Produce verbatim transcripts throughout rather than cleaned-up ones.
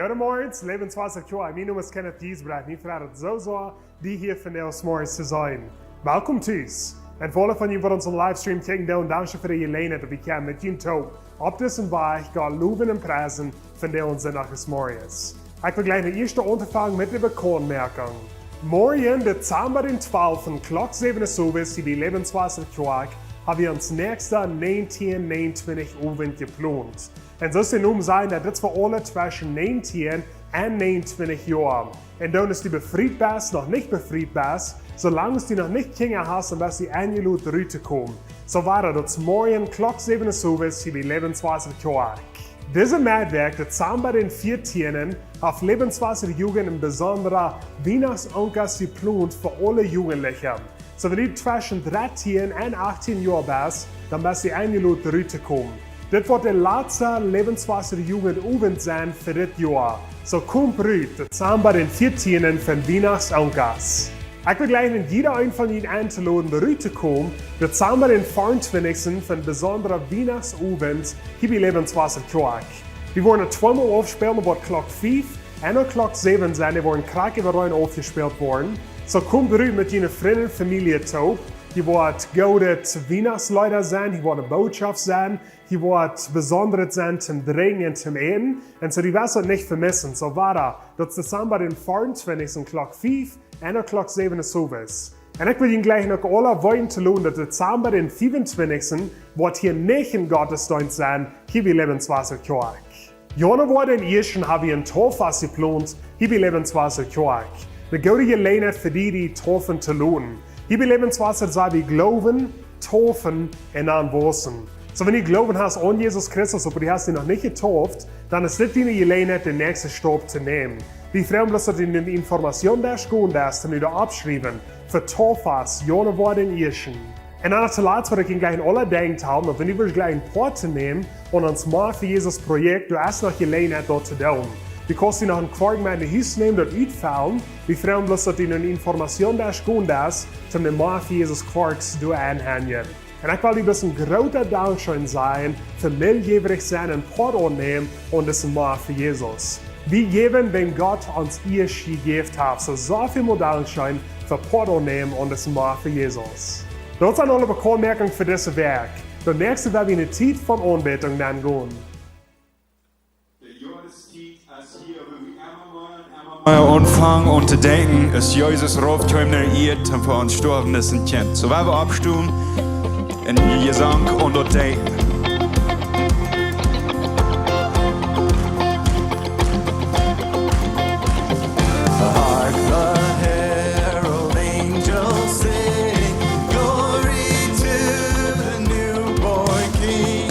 Goodemorjes, Lebenswasser Kjoakj. Mien Nomen es Kenneth Giesbrecht. Mie freit daut soo sea, die hia vondoag zemorjes to seenen. Welkom tus. Un fa aule von junt waut onsen Livestream kjikjen doonen, dankscheen fa de Jeläajenheit daut wie kjennen met junt toop opp disen Wajch Gott lowen un priesen vondoag aun Sindach zemorjes. Ekj well jlikj no ieescht aunfangen met de Bekauntmoakjunk. Morjen, Dezamba dän twalften, Klock säwen Uhr owes, hia bie Lebenswasser Kjoakj, hab wie ons näakjsta näajentieen näajenuntwintich Owent jeplont. Un soo aus de Nomen sajcht, daut es fa aule tweschen näajentieen un näajenuntwintich Joa. Un dan, aus du befriet best, noch nich befriet best, soo lang aus du noch nich Kjinja hast, dan best du enjelot rut to komen. Soo wada, daut es morjen Klock säwen Uhr owes, hia bie Lebenswasser Kjoakj. Dise Moat, Dezamba dän vieetieenden, haft Lebenswasser Jugend een besondra Wienachtsonkas jeplont fa aule Jugendliche. Soo, wan du tweschen dartieen un achtieen Joa best, dan best du enjelot rut to komen. Dit woat de latsta Lebenswasser Jugend Owent sennen fa dit Joa. Soo komm rut, Dezamba dän vieetieenden fa Wienachtsonkas. Ekj well jlikj aun jieda een von junt entoloden, rut to komen, Dezamba dän veeauntwintichsten fa een besondra Wienachtsowent hia bie Lebenswasser Kjoakj. Wie woaren daut tweemol aufspälen, opp Klock fief un opp Klock säwen sennen, dee woaren krakjt äwa eent aufjespält woaren. Soo komm rut met diene Frind un Famielje toop. Hia woat goode Wienachtsleeda sennen, hia woat eene Bootschoft sennen, hia woat besondret sennen toom Drinkjen un toom Äten. Un soo, du woascht daut nich vemissen. Soo wada, daut es Dezamba dän veeauntwintichsten, Klock fief un opp Klock säwen Uhr owes. Un ekj well junt jlikj uk aule weeten to loten, daut Dezamba dän fiefuntwintichsten woat hia nich een Gottesdeenst sennen, hia bie Lebenswasser Kjoakj. Januwoa dän ieeschten hab wie een Tauffast jeplont, hia bie Lebenswasser Kjoakj. Eene goode Jeläajenheit fa die, die taufen to loten. Hia bie Lebenswasser saj wie: Gloowen, taufen un dan wausen. Soo, wan du Gloowen hast aun Jesus Christus, oba du hast die noch nich jetauft, dan es dit diene Jeläajenheit, dän näakjsten Staup to nämen. Wie freien ons, daut du en de Informationsdesk gonen deist un die oppschriewen fa Tauffast, Januwoa dän ieeschten. Un dan to latst, waut ekj junt jlikj aun aule denkjen well, daut wan du west jlikj een Poat to nämen aun ons Moa fa Jesus Projekt, du hast noch Jeläajenheit daut to doonen. Du kaust die noch een Kwoartje met no Hus nämen, daut utfellen. Wie freien ons, daut du en de Informationsdesk gonen deist, toom dän Moa fa Jesus Kwoartj doa aunhenjen. Un ekj well die bloos een grootet Dankscheen sajen fa miljäwrich sennen un Poat aunnämen aun disen Moa fa Jesus. Wie jäwen, wäm Gott ons ieescht jejäft haft. Soo, soo väl mol Dankscheen fa Poat aunnämen aun disen Moa fa Jesus. Daut sent aule Bekauntmoakjungen fa dise Wäakj. De näakjste woat wie en de Tiet von Aunbädunk dan gonen. De Johanestiet es hia, wua wie emma mea un emma mea aunfangen aun to denkjen, aus Jesus raufkjeem no de Ieed, toom fa ons stoawen aus een Kjint. Soo, wie woaren oppstonen un Jesank aun daut denkjen. Hark the herald angels sing, glory to the newborn King.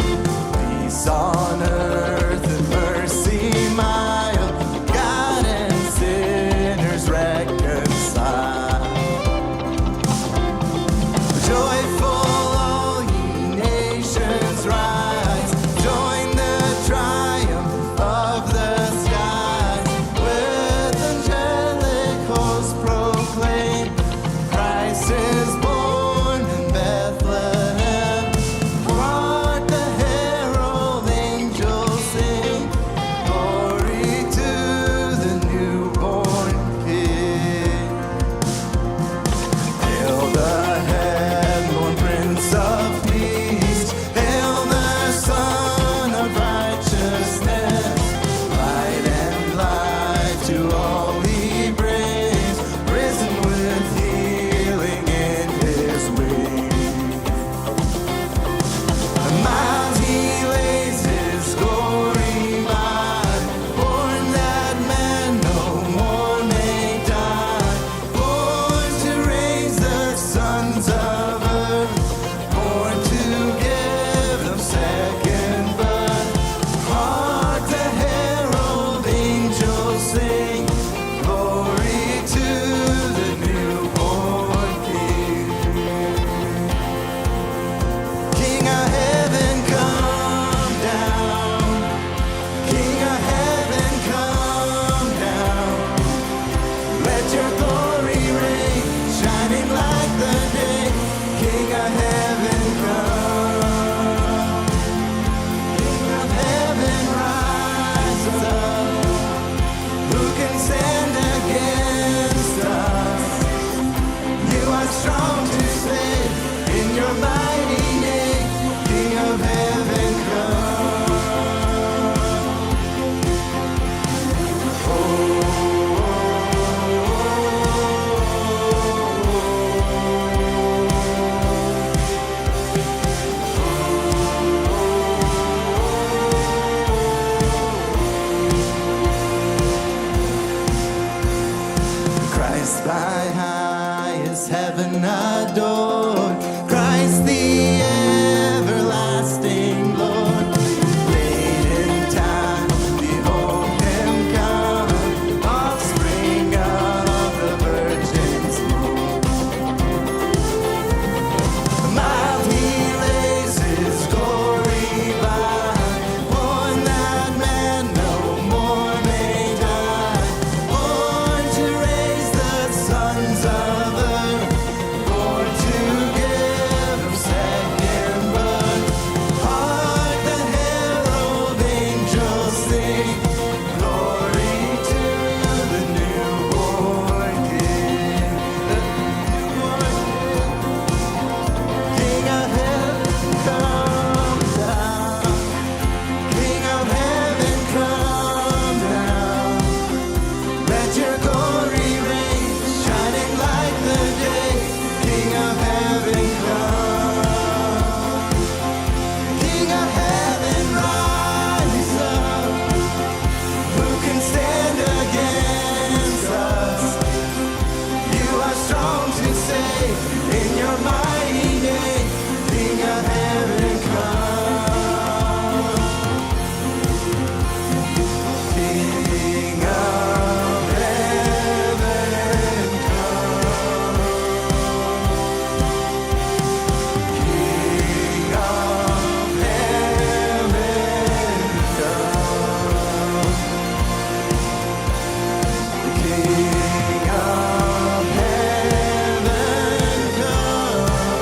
Peace on earth and mercy mild, God and sinners reconciled. Joyful all ye nations, and adore Christ the everlasting Lord. Late in time, behold him come, offspring of the Virgin's womb. Mild he lays his glory by, warn that man no more may die. Born to raise the sons of earth, born to give them second birth. Hark the herald angels sing, glory to the newborn King. The newborn King. King of heaven, come down. King of heaven, come down. Let your glory reign, shining like the day. King of heaven, come. King of heaven, rise up. Who can stand against us? You are strong to save in your mighty name. King of heaven, come. King of heaven, come. King of heaven, come. King of heaven, come.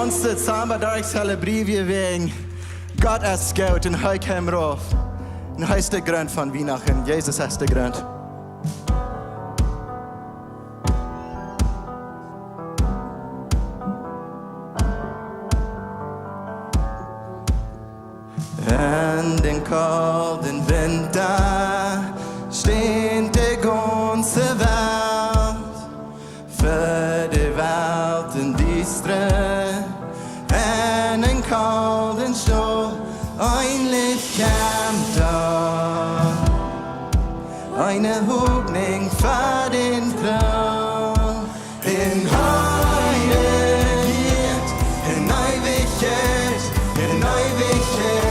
Ons Dezamba darf celebrieren wäajen Gott es goot un hee kjeem rauf. Un hee es de Grunt von Wienachten. Jesus es de Grunt. En dän kolden Winta steit de gaunze Welt fa de Welt en Diestre, en een kolden Stow, een Licht kjemt doa, eene Hopninj fa dän Troon. En Heiligkeit, en Eewichkjeit, en Eewichkjeit.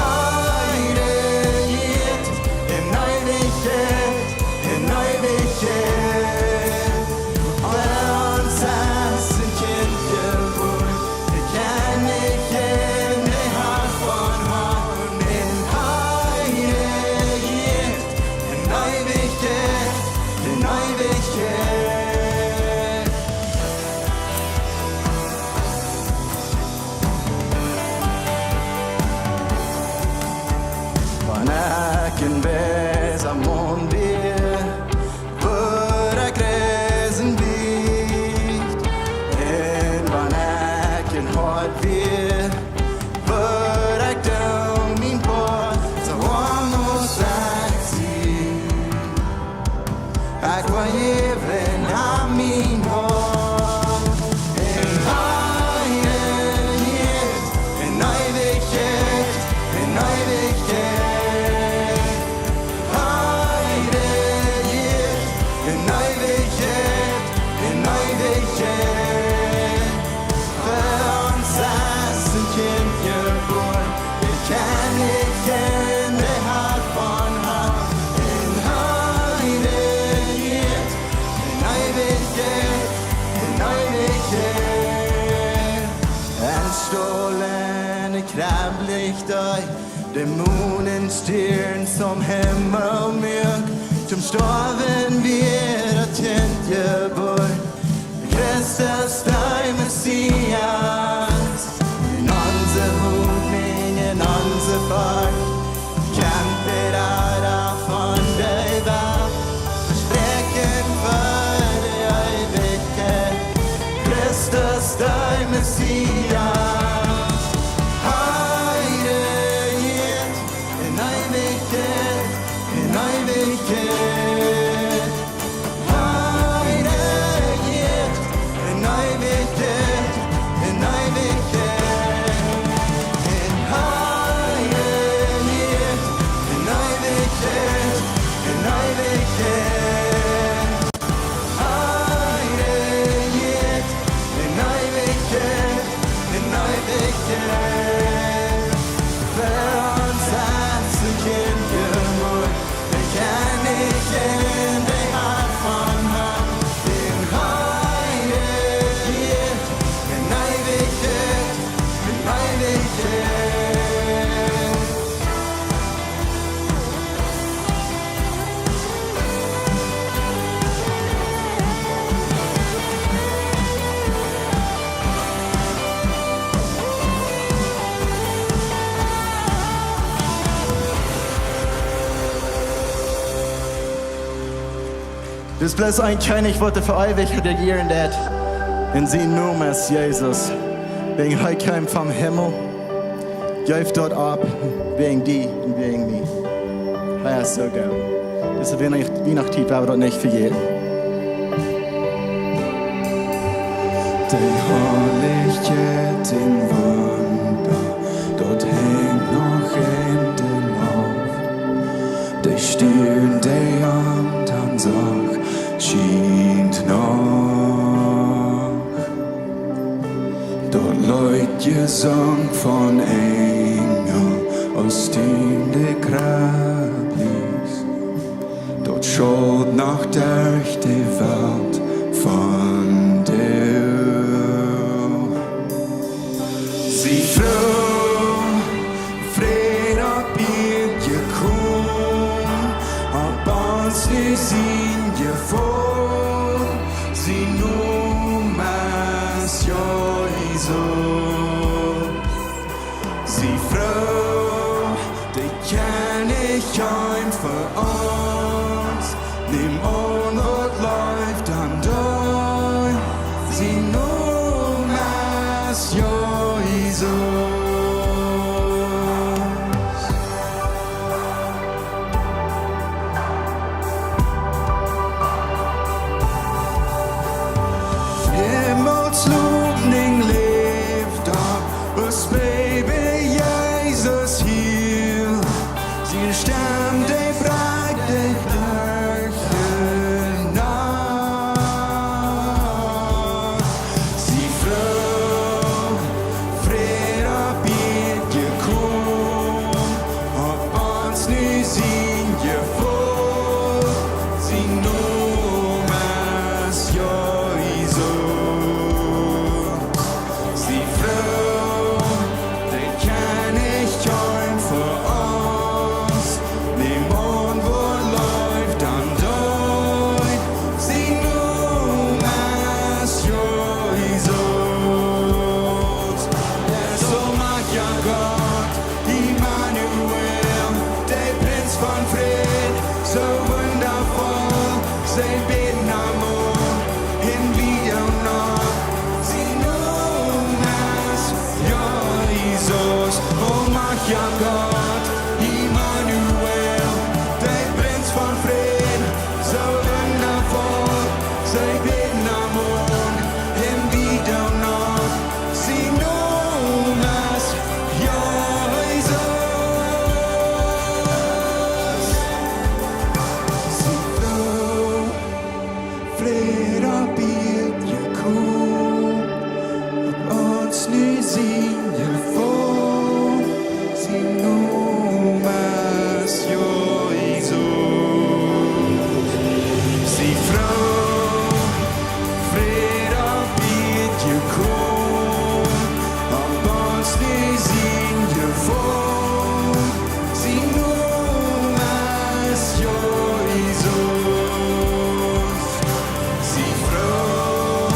Heiligkeit, en Eewichkjeit, en Eewichkjeit. Ons es een Kjint jebuaren, de Kjennich en de Harn von Harn. En Heiligkeit, en Eewichkjeit, en Eewichkjeit. Wan ekj een weisa Maun wia, wua ekj reisen wudd, un wan ekj een Hoad wia, wua ekj doo mien Poat, soo woa must ekj sennen. Ekj woa jäwen aun mien Hoat. En Heiligkeit, en Eewichkjeit, en Eewichkjeit. Heiligkeit, en Eewichkjeit, en Eewichkjeit. Fa ons es een Kjint jebuaren, de Kjennich en de Harn von Harn. En Heiligkeit, en Eewichkjeit, en Eewichkjeit. En stolt en Kjrebb licht hee, de Mon un Stieren toom Himmel muak, toom Stoawen wia daut Kjint jebuaren. Christus, de Messias, en onse Hopninj, en onse Forcht, kjemt de Rada von de Welt, Vespräakjen fa de Eewichkjeit. Christus, de Messias, Heiligkeit, en Eewichkjeit, en Eewichkjeit. Heiligkeit, en Eewichkjeit, en Eewichkjeit. En Heiligkeit, en Eewichkjeit, en Eewichkjeit. Heiligkeit, en Eewichkjeit, en Eewichkjeit. Fa ons es een Kjint jebuaren, de Kjennich en de Harn von Harn. En Heiligkeit, en Eewichkjeit, en Eewichkjeit. Doa es bloos een Kjennich, waut fa eewich rejieren deit. Un sien Nomen es Jesus. Wäajen hee kjeem vom Himmel, jeef daut opp wäajen die un wäajen mie. Hee es soo goot. Dise Wienacht-, Wienachtstiet woa wie daut nich vejäten. De Harlichkjeit un Wunda, daut henjt noch en de Loft. De Stieren, dee aum Dach schient noch. Daut Leet jesungen von Enjel, aus dee de Kjrebb lieed. Daut schalt noch derch de Welt vondoag. Sie froag, Fräd opp Ieed jekomen, opp ons nu sien Jefeul. Sien Nomen es Jesus. Sie froh, de Kjennich kjemt fa ons, nämt aun waut leeft aun dee, sien Nomen es Jesus. Emmaus Liebling leeft opp, aus Baby Jesus hia. Siene Stemm, dee brakjt de Däa naun. Sie froh, Fräd opp Ieed jekomen, opp ons nu sien Jefolch, sien Nomen es Jesus. Sie froh, de Kjennich kjemt fa ons, nämt aun waut leeft aun dee, sien Nomen es Jesus. Dee es aulmajchtja Gott, Immanuel, de Prinz von Fräd, soo wundafoll, see bäden am aun, un wie doonen opp, sien Nomen es Jesus. Aulmajchtja Gott, Immanuel, de Prinz von Fräd, soo wundafoll, see bäden am aun, un wie doonen opp, sien Nomen es Jesus. Sie froh, Fräd opp Ieed jekomen, opp ons nu sien Jefolch, sien Nomen es Jesus. Sie froh, Fräd opp Ieed jekomen, opp ons nu sien Jefolch, sien Nomen es Jesus. Sie froh,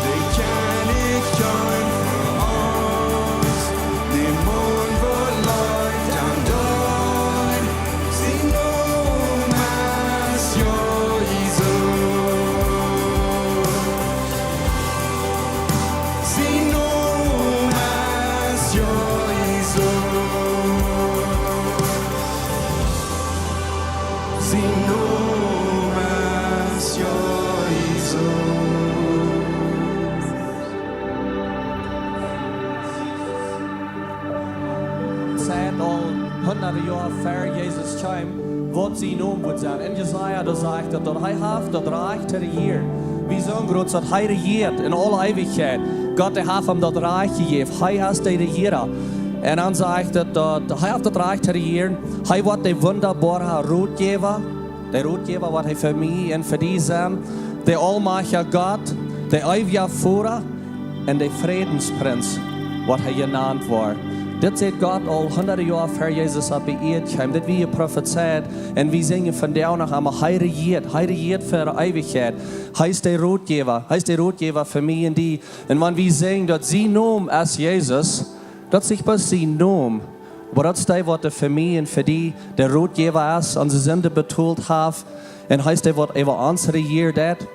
de Kjennich kjemt fa ons, nämt aun waut leeft aun dee, sien Nomen es Jesus. Sien Nomen es Jesus. Sien Nomen es Jesus. Seit aul hundade Joa ver Jesus kjeem, waut sien Nomen woat sennen. En Jesaja, doa sajcht et, daut hee haft daut Rikj to rejieren. Wie sent groots daut hee rejieet en aule Eewichkjeit. Gott, dee haft am daut Rikj jejäft. Hee es de Rejieera. Un dan sajcht et, daut hee haft daut Rikj to rejieren. Hee woat de wundaboara Rotjäwa, de Rotjäwa, waut hee fa mie un fa die es, de aulmajchtja Gott, de eewja Voda un de Frädensprinz, waut hee jenant woat. Dit säd Gott aul hundade Joa ver Jesus opp de Ieed kjeem. Dit wia jeprofezeit un wie sinjen vondoag noch emol, hee rejieet, hee rejieet fa de Eewichkjeit. Hee es de Rotjäwa, hee es de Rotjäwa fa mie un die. Un wan wie sinjen, daut sien Nomen es Jesus, daut es nich bloos sien Nomen, oba daut es dee, waut fa mie un fa die de Rotjäwa es, onse Sind betolt haft. Un hee es dee, waut äwa ons rejieren deit.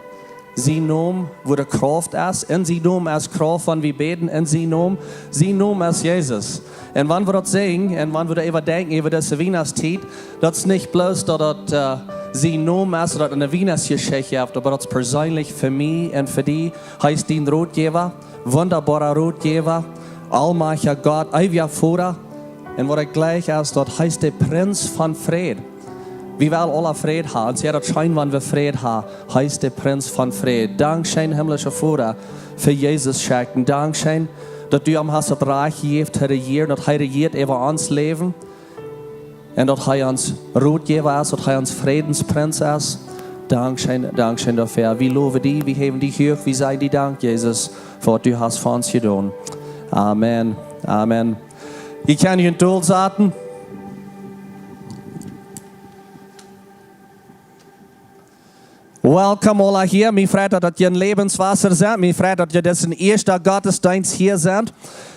Sien Nomen, wua de Krauft es, en sien Nomen es Krauft, wan wie bäden en sien Nomen. Sien Nomen es Jesus. Un wan wie daut sajen, un wan wie doa äwa denkjen, äwa dise Wienachtstiet, daut es nich bloos daut daut, äh, sien Nomen es, daut daut eene Wienachtsjeschicht jeft, oba daut es perseenlich fa mie un fa die. Hee es dien Rotjäwa, wundaboara Rotjäwa, aulmajchtja Gott, eewja Voda. Un waut ekj jleich es, daut hee es de Prinz von Fräd. Wie wellen aule Fräd haben. Un see, daut es scheen, wan wie Fräd haben. Hee es de Prinz von Fräd. Dankscheen, himmlischa Voda, fa Jesus schenkjen. Dankscheen, daut du am hast daut Rikj jejäft to rejieren, daut hee rejieet äwa ons Läwen. Un daut hee ons Rotjäwa es, daut hee ons Frädensprinz es. Dankscheen, dankscheen doafäa. Wie lowen die, wie häwen die huach, wie sajen die Dank, Jesus, fa waut du hast fa ons jedonen. Amen. Amen. Jie kjennen junt dol saten. Welcome aula hia. Mie freit daut, daut jie en Lebenswasser sent. Mie freit daut jie disen ieeschten Gottesdeenst hia sent.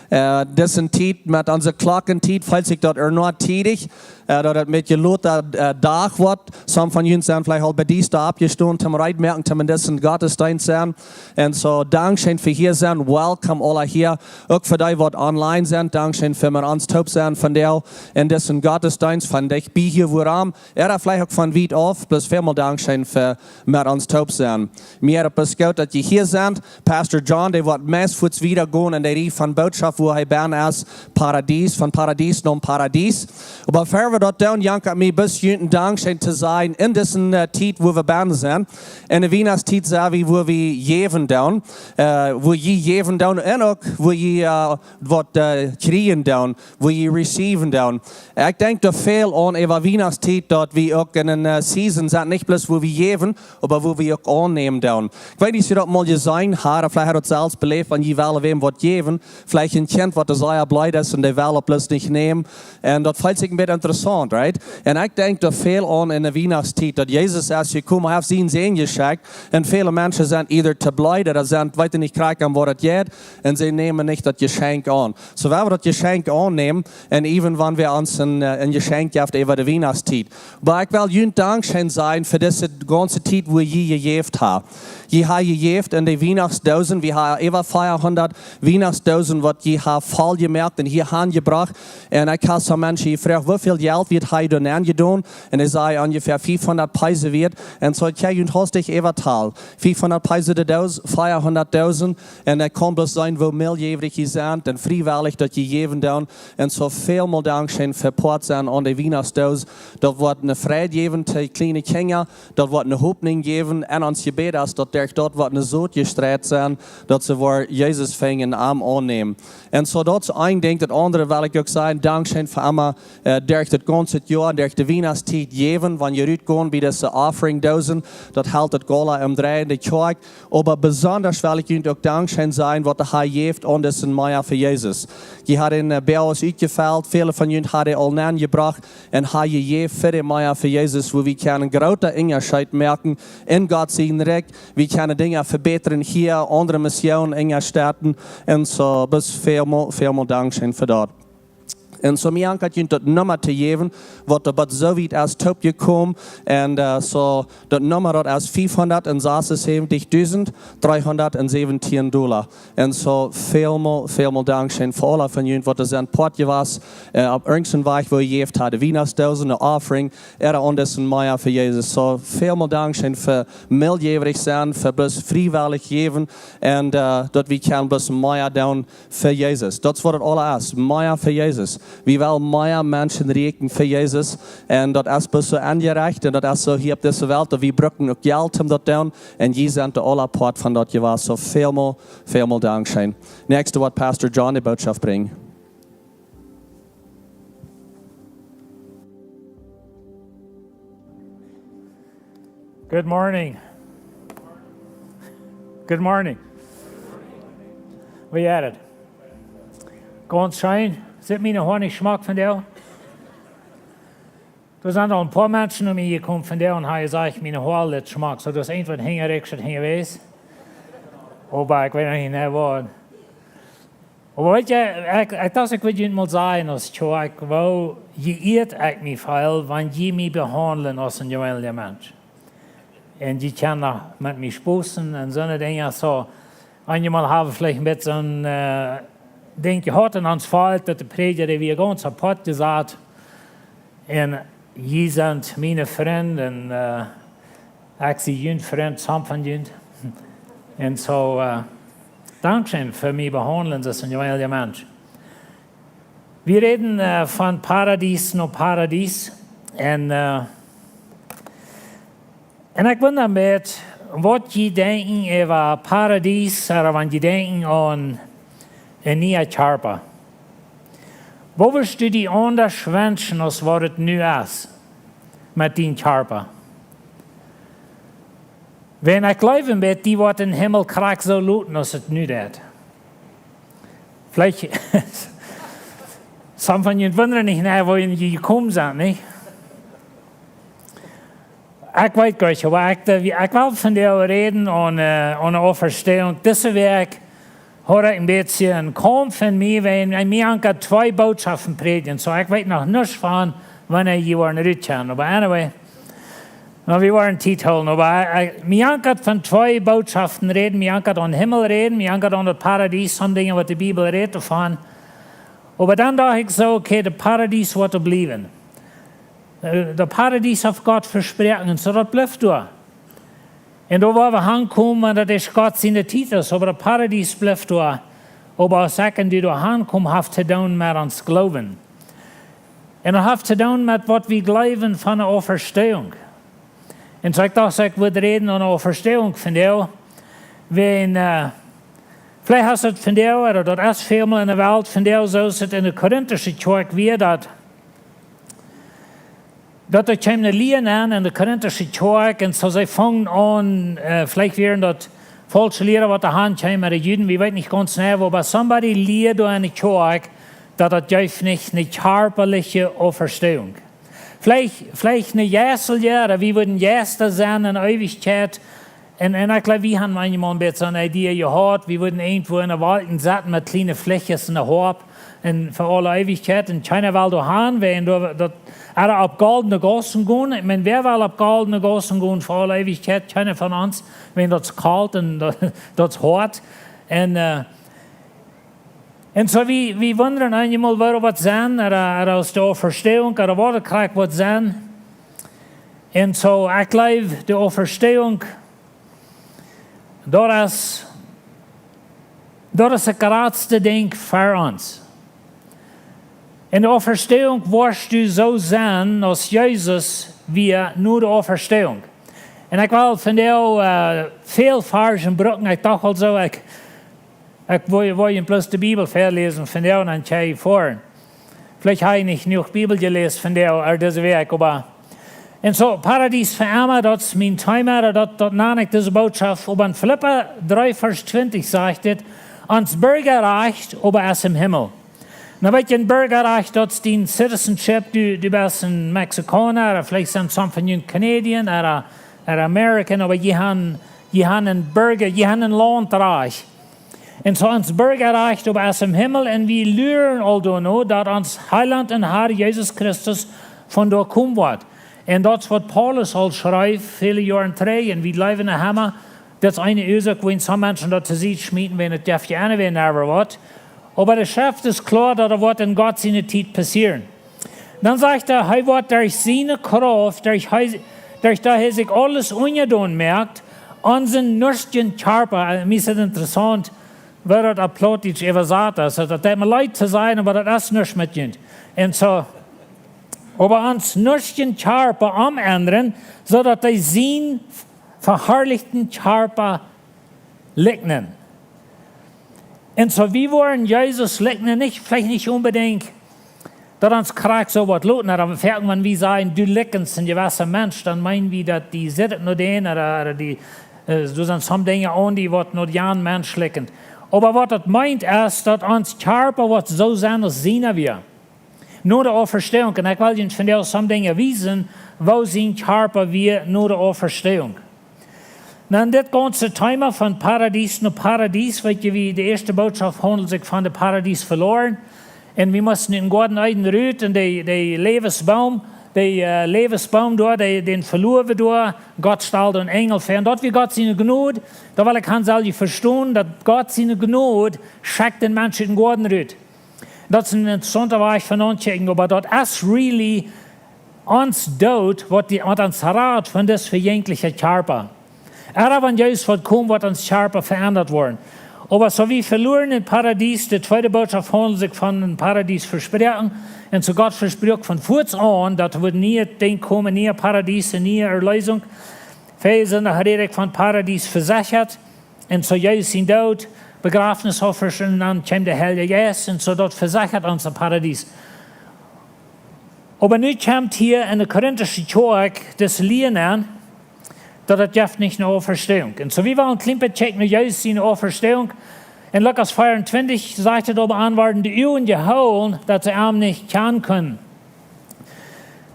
Äh, dise Tiet met onse Klockentiet felt sikj daut ea noch tiedich, äh, daut et met jelota, äh, Dach woat. Some von junt sent veleicht aul bie diesta oppjestonen, toom reed moaken, toom en disen Gottesdeenst sennen. Un soo, dankscheen fa hia sennen. Welcome aula hia. Uk fa dee waut online sent, dankscheen fa met ons toop sennen vondoag en disen Gottesdeenst, von dicht bie hia wuarom. Ooda veleicht uk von wiet auf, bloos välmol dankscheen fa met ons toop sennen. Mie es et goot daut jie hia sent. Pastor John, dee woat meist fuaz wieda gonen en de Rieej von Bootschoft, wua hee bie es, Paradies, von Paradies no Paradies. Oba ea wie daut doonen, jankat mie bloos junt een Dankscheen to sajen en dise, äh, Tiet, wua wie bie sent. En de Wienachtstiet sent wie, wua wie jäwen doonen, äh, wua jie jäwen doonen un uk wua jie, äh, waut, äh, kjrieen doonen, wua jie receiven doonen. Ekj denkj doa väl aun äwa Wienachtstiet, daut wie uk en eene, äh, Season sent, nich bloos wua wie jäwen, oba wua wie uk aunnämen doonen. Ekj weet nich, aus jie daut mol jeseenen haben, veleicht ha jie daut selfst beläft, wan jie wellen wäm waut jäwen, veleicht een Kjint waut sea bleed es un dee well et bloos nich nämen. Un daut felt sikj een bät interessaunt, right? Un ekj denkj doa väl aun en de Wienachtstiet, daut Jesus es jekomen, hee haft sienen Sän jeschekjt, un väle Menschen sent either too bleed ooda sent, weeten nich krakjt om waut et jeit, un see nämen nich daut Jeschenkj aun. Soo, ea wie daut Jeschenkj aunnämen, un even wan wie ons een, äh, een Jeschenkj jäwen äwa de Wienachtstiet. Oba ekj well junt dankscheen sajen fa dise gaunze Tiet, wua jie jejäft haben. Jie haben jejäft en de Wienachtsdoosen. Wie haben äwa veahundat Wienachtsdoosen, waut jie haben voll jemoakt un hia han jebrocht. Un ekj hab some Menschen jefroacht, woo väl Jelt wie haben doa nenjedonen. Un dee säden onjefäa fiefhundat Pesos wieet. Un soo, ekj hab junt haustich äwatalt. Fiefhundat Pesos de Doos, veahundat Doosen. Un ekj kaun bloos seenen, woo miljäwrich jie sent un friewellich daut jie jäwen doonen. Un soo välmol dankscheen fa Poat sennen aun de Wienachtsdoos. Daut woat eene Freid jäwen to kjliene Kjinja. Daut woat eene Hopninj jäwen. Un ons Jebäd es, daut derch daut woat eene Sot jestreit sennen, daut see woaren Jesus finjen un am aunnämen. Un soo daut es een Dinkj. Daut aundre well ekj uk sajen, dankscheen fa emma, äh, derch daut gaunze Joa, derch de Wienachtstiet jäwen, wan jie rutgonen bie dise Offering-Doosen, daut helt daut Gola em Dreien, de Kjoakj. Oba besonda well ekj junt uk dankscheen sajen, waut de Herr jeft aun disen Mea fa Jesus. Jie haben, äh, Bäajes utjefelt, väle von junt haben aul nenjebrocht un haben jejäft fa dän Mea fa Jesus, wua wie kjennen grooten Unjascheet moaken en Gott sien Rikj. Wie kjennen Dinja vebätren hia, aundre Missionen unjastetten. Un soo, bloos välmol, välmol dankscheen fa daut. Un soo, mie jankat junt daut Numma to jäwen, waut doa bat soo wiet es toopjekomen. Un, äh, soo, daut Numma, daut es fiefhundat un sasunsebentich dusent dreehundat un säwentieen Dolla. Un soo, välmol, välmol dankscheen fa aule von junt, waut doa sent Poat jewast, äh, opp irjent een Wajch, wua jie jejäft haben. Wienachtsdoosen, eene Offering, ooda aun disen Mea fa Jesus. Soo, välmol dankscheen fa miljäwrich sennen, fa bloos friewellich jäwen. Un, äh, daut wie kjennen bloos mea doonen fa Jesus. Daut es waut et aula es. Mea fa Jesus. Wie wellen mea Menschen rieekjen fa Jesus. Un daut es bloos soo aunjerecht. Un daut es soo hia opp dise Welt, daut wie brucken uk Jelt om daut to doonen. Un jie sent aula Poat von daut jewast. Soo välmol, välmol dankscheen. Näakjste woat Pastor John de Bootschoft brinjen. Good morning. Good morning. Woo jeit et? Gaunz scheen. Sitt miene Hoa nich schmock vondoag? Doa sent aul een poa Menschen no mie jekomen vondoag un haben jesajcht, miene Hoa sitt schmock. Soo, daut es eent waut hinjaraun, daut hinjaraun es. Oba ekj weet noch nich, nä, waut. Oba weet jie, ekj, ekj docht, ekj wull junt mol sajen, aus Kjoakj, woo jeieet ekj mie feel, wan jie mie behaundlen aus een jewenlicha Mensch. Un jie kjennen met mie sposen un soone Dinja. Soo, eenjemol hab wie veleicht een bät soon, äh, Dinkj jehaut en ons Volkj, daut de Prädja, dee wia gaunz apoat jesat. Un jie sent miene Frind un, äh, ekj sie jun Frint, some von junt. Un soo, äh, dankscheen fa mie behaundlen aus een jewenlicha Mensch. Wie räden, äh, von Paradies no Paradies. Un, äh, un ekj wunda een bät, waut jie denkjen äwa Paradies, ooda wan jie denkjen aun een niea Kjarpa. Waut wurscht du die aundasch wenschen aus waut et nu es met dien Kjarpa? Wan ekj jleew, woat die waut em Himmel krakjt soo loten aus et nu deit. Veleicht, some von junt wundren nich, nä, woo jie jekomen sent, nich? Ekj weet goanich, oba ekj, de, ekj well vondoag räden aun, äh, aun de Auferstehung. Dise Wäakj haud ekj een bät een Kaumf en mie, wiels ekj mie aun twee Bootschoften prädjen. Soo, ekj weet noch nuscht von, wanea jie woaren rutkjennen. Oba anyway, nu, wie woaren Tiet hoolen. Oba ekj, mie aun von twee Bootschoften räden, mie aun aun Himmel räden, mie aun aun daut Paradies, some Dinja waut de Bibel rät doavon. Oba dan docht ekj soo, okay, daut Paradies woat doa bliewen. Äh, daut Paradies haft Gott vesproaken, soo daut blift doa. Un doa woa wie hankomen, wan daut es Gott siene Tiet es, oba daut Paradies blift doa. Oba aus ekj un du doa hankomen, haft to doonen met ons Gloowen. Un daut haft to doonen met waut wie jleewen von de Auferstehung. Un soo ekj docht, ekj wudd räden aun de Auferstehung vondoag. Wiels, äh, veleicht es daut vondoag, ooda daut es väl mol en de Welt vondoag, soo aus et en de korintische Kjoakj wia, daut daut doa kjeem eene Lia aun en de korintische Kjoakj un soo see fungen aun, äh, veleicht wieren daut faulsche Liera waut doa han kjeem, oba de Juden, wie weeten nich gaunz jeneiw, oba somebody lieed doa en de Kjoakj, daut daut jeef nich eene kjarpaliche Auferstehung. Veleicht, veleicht eene jeistelje, ooda wie wudden Jeista sennen en Eewichkjeit, un, un ekj jleew, wie haben eenjemol een bät soone Idee jehaut, wie wudden irjentwua en de Wolkjen sitten met kjliene Flichjes en de Hoap, un fa aule Eewichkjeit, un kjeena well doa han, wiels doa, daut, ooda opp goldne Gaussen gonen. Ekj meen, wäa well opp goldne Gaussen gonen fa aule Eewichkjeit? Kjeena von ons, wiels daut es kolt un daut, daut es hoat. Un, äh, un soo wie, wie wundren eenjemol, woo daut woat sennen, ooda, ooda aus de Auferstehung, ooda waut daut krakjt woat sennen. Un soo, ekj jleew, de Auferstehung, daut es, daut es daut jratste Dinkj fa ons. En de Auferstehung woascht du soo sennen aus Jesus wia no de Auferstehung. Un ekj well vondoag, äh, väl Varzen brucken, ekj docht aul soo, ekj, ekj woa, woa junt bloos de Bibel väaläsen vondoag un dan kjenn jie foaren. Veleicht hab jie nich jenuach Bibel jeläst vondoag, ooda dise Wäakj, oba. Un soo, Paradies fa emma, daut es mien Thema, daut, daut nan ekj dise Bootschoft. Oba en Filippa dree Varsch twintich sajcht et: „Ons Burgarajcht oba es em Himmel.“ Nu weet jie, een Burgarajcht, daut es dien citizenship, du, du best een Mexikauna, ooda veleicht sent some von junt Canadian, ooda, ooda American, oba jie han, jie han een Burga, jie han een Launtrajcht. Un soo ons Burgarajcht oba es em Himmel, un wie luren aul doano, daut ons Heilaunt un Har Jesus Christus von doa komen woat. Un daut es waut Paulus aul schreef väle Joaren trigj, un wie jleewen noch emma, daut es eene Uasoak, wuarom some Menschen daut to Sied schmieten, wan et jeft je anyway never woat. Oba de Schreft es kloa, daut daut woat en Gott siene Tiet passieren. Dan sajcht hee, hee woat derch siene Krauft, derch hee, derch daut hee sikj aules unjadon moakt, onsen nuschtjen Kjarpa, äh, mie es et interessaunt, woo daut opp Plautdietsch äwasat es. Daut deit mie leet to sajen, oba daut es nuscht met junt. Un soo, oba ons nuschtjen Kjarpa omendren, soo daut hee sien veharlichten Kjarpa likjnen. Un soo, wie woaren Jesus likjnen, nich, veleicht nich onbedinjt, daut ons krakjt soo waut lot, oba foaken, wan wie sajen, du likjnst een jewessa Mensch, dan meenen wie, daut dee sitt no dän, ooda, ooda dee, äh, doa sent some Dinja aun dee waut no jan Mensch likjnen. Oba waut daut meent, es, daut ons Kjarpa woat soo sennen aus siena wia. No de Auferstehung. Un ekj well junt vondoag some Dinja wiesen, woo sien Kjarpa wia no de Auferstehung. Nu, en dit gaunze Thema von Paradies no Paradies, weet jie, wie de ieeschte Bootschoft haundelt sikj von de Paradies veloaren. Un wie musten ut dän Goaden Eden rut un de, de Läwensboom, de, äh, Läwensboom doa, de, dän veluaren wie doa. Gott stald een Enjel väa. Un daut wia Gott siene Jnod, daut well ekj han, sell jie vestonen, daut Gott siene Jnod schekjt dän Mensch ut dän Goaden rut. Daut es een interessaunta Wajch von aunkjikjen, oba daut es really ons Doot, waut dee, waut ons rat von dis vejenkjliche Kjarpa. Ea wan Jesus woat komen, woat ons Kjarpa veendat woaren. Oba soo wie veloaren em Paradies, de tweede Bootschoft haundelt sikj von een Paradies vesproaken. Un soo Gott vesprakjt von fuaz aun, daut woat een nieet Dinkj komen, een nieet Paradies, eene niee Erleesunk. Väle sent noch räd ekj von Paradies vesechat. Un soo Jesus sien Doot, Bejrafnis, Oppstaunt, un dan kjeem de Heilje Jeist, un soo daut vesechat ons een Paradies. Oba nu kjemt hia en de korintische Kjoakj dise Lia aun, daut et jeft nich eene Auferstehung. Un soo wie wellen een kjlien bät kjikjen no Jesus siene Auferstehung. En Lukas vea un twintich sajcht et: „Oba an worden de Uagen jehoolen, daut see am nich kjanen kunnen.“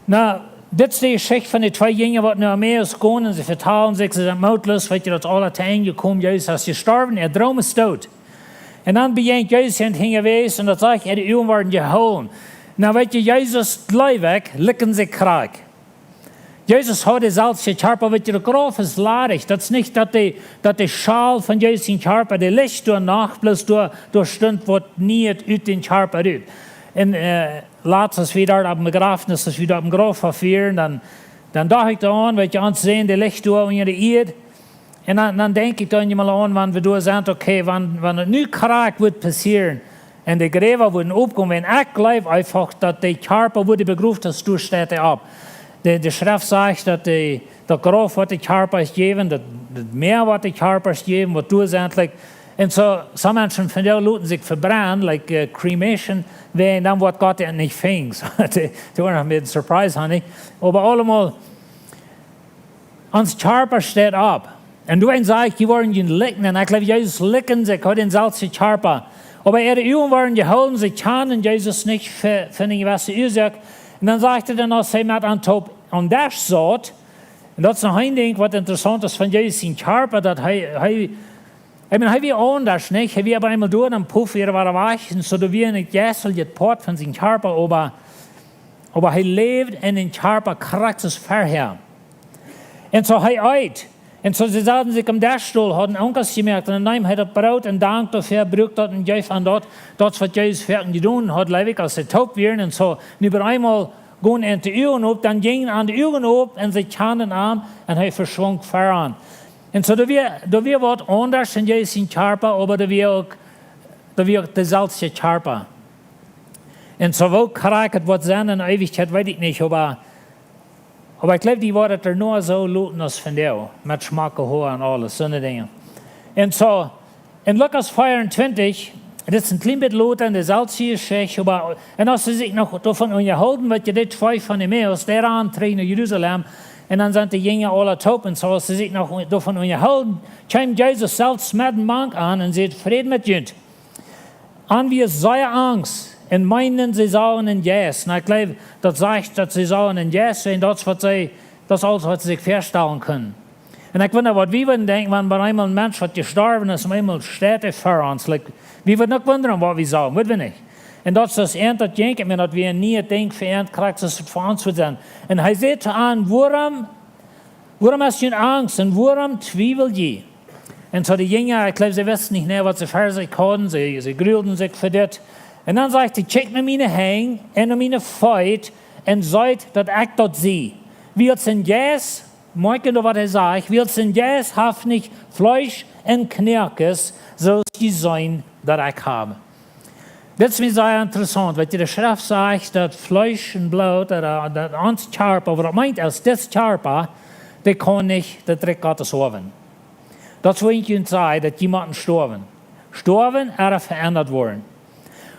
Nu, Dit es de Jeschicht von de twee Jinja, waut no Emmaus gonen, un see vetalen sikj, see sent mootloos, weet jie, daut es aules to Enj jekomen, Jesus es jestorwen, äa Droom es doot. Un dan bejäajent Jesus an unjawäajes, un daut sajcht, äare Uagen worden jehoolen. Nu weet jie, Jesus, jleew ekj, likjt sikj krakjt. Jesus haud de selwje Kjarpa, weet jie, de Grauf es ladich. Daut es nich daut de, daut de Schol von Jesus sien Kjarpa, dee licht doa noch, bloos doa, doa stunt waut Nieet ut dän Kjarpa rut. Un, äh, latst, aus wie doa opp däm Bejrafnis, aus wie doa opp däm Grauf wieren, dan, dan docht ekj doaraun, weet jie, ons seenen, dee licht doa unja de Ieed. Un dan, dan denkj ekj dan emol aun, wan wie doa sent, okay, wan, wan et nu krakjt wudd passieren, un de Gräwa wudden opkomen, un ekj jleew eefach, daut de Kjarpa wudd begroft, daut doa steit hee opp. De, de Schreft sajcht, daut de, daut Grauf woat de Kjarpa jäwen, daut, daut Mäa woat de Kjarpa jäwen, waut doa sent, like, un soo, some Menschen von dee loten sikj vebrennen, like, äh, cremation, wan dan woat Gott an nich finjen. Dee, dee woaren noch met een surprise, honey. Oba aulemol, ons Kjarpa steit opp. Un doa saj ekj, dee woaren jie likjnen. Ekj jleew, Jesus likjt sikj, haud dän selwjen Kjarpa. Oba äare Uagen worden jehoolen, see kjanen Jesus nich fa, fa eene jewesse Uasoak. Un dan sajcht hee dan, aus hee met an toop aum Desch saut, un daut es noch een Dinkj, waut interessaunt es von Jesus sien Kjarpa, daut hee, hee, ekj meen, hee wia aundasch, nich? Hee wia opp eemol doa, dan puff, wia hee wada wajch. Un soo, doa wia een jeisteljet Poat von sien Kjarpa, oba, oba hee läwd en dän Kjarpa krakjt soo aus verhäa. Un soo hee eet. Un soo see saten sikj aum Desch, hauden Unkas jemoakt. Un dan neem hee daut Broot un dankd doafäa, bruak daut un jeef an daut. Daut es waut Jesus fa an jedonen haud, jleew ekj, aus see toop wieren. Un soo, nu bie eemol jinjen an de Uagen op, dan jinjen an de Uagen op un see kjanden am un hee veschwunk ver an. Un soo, doa wia, doa wia waut aundasch en Jesus sien Kjarpa, oba doa wia uk, doa wia uk de selwje Kjarpa. Un soo, woo krakjt et woat sennen en Eewichkjeit, weet ekj nich, oba Oba ekj jleew, dee woaren et doa noch soo loten aus vondoag, met schmocke Hoa un aules, soone Dinja. Un soo, en Lukas vea un twintich, dit es een kjlien bät lota en de selwje Jeschicht, oba, un aus see sikj noch doavon unjahoolen, weet jie, dee twee von Emmaus, dee rannen trigj no Jerusalem, un dan sent de Jinja aula toop, un soo, aus see sikj noch doavon unjahoolen, kjeem Jesus selfst met mank an un säd: "Fräd met junt." An wia sea angst un meenden, see sagen eenen Jeist. Un ekj jleew, daut sajcht, daut see sagen eenen Jeist, un daut es waut see, daut es aules waut see sikj väastalen kunnen. Un ekj wunda, waut wie wudden denkjen, wan bie eemol een Mensch, waut jestorwen es, opp eemol steit ver ons. Like, wie wudden uk wundren, waut wie sagen, wudden wie nich? Un daut es daut eent, daut denkj ekj mie, daut wia een nieet Dinkj fa an, krakjt soo aus et fa ons wudd sennen. Un hee säd to an: "Wuarom, wuarom es junt angst un wuarom twiewel jie?" Un soo de Jinja, ekj jleew, see wisten nich mea, waut see ver sikj hauden. See, see grulden sikj ver dit. Un dan sajcht hee: "Kjikjt no miene Henj un no miene Feet un seet, daut ekj daut sie. Wiels een Jeist," moakj jie waut hee sajcht, "wiels een Jeist haft nich Fleesch un Knoakes, soo aus jie seenen, daut ekj hab." Dit es mie sea interessaunt, wiels de Schreft sajcht, daut Fleesch un Bloot, ooda daut ons Kjarpa, waut daut meent, aus dit Kjarpa, dee kaun nich daut Rikj Gottes oawen. Daut es, woo ekj junt säd, daut jie motten stoawen. Stoawen ooda veendat woaren.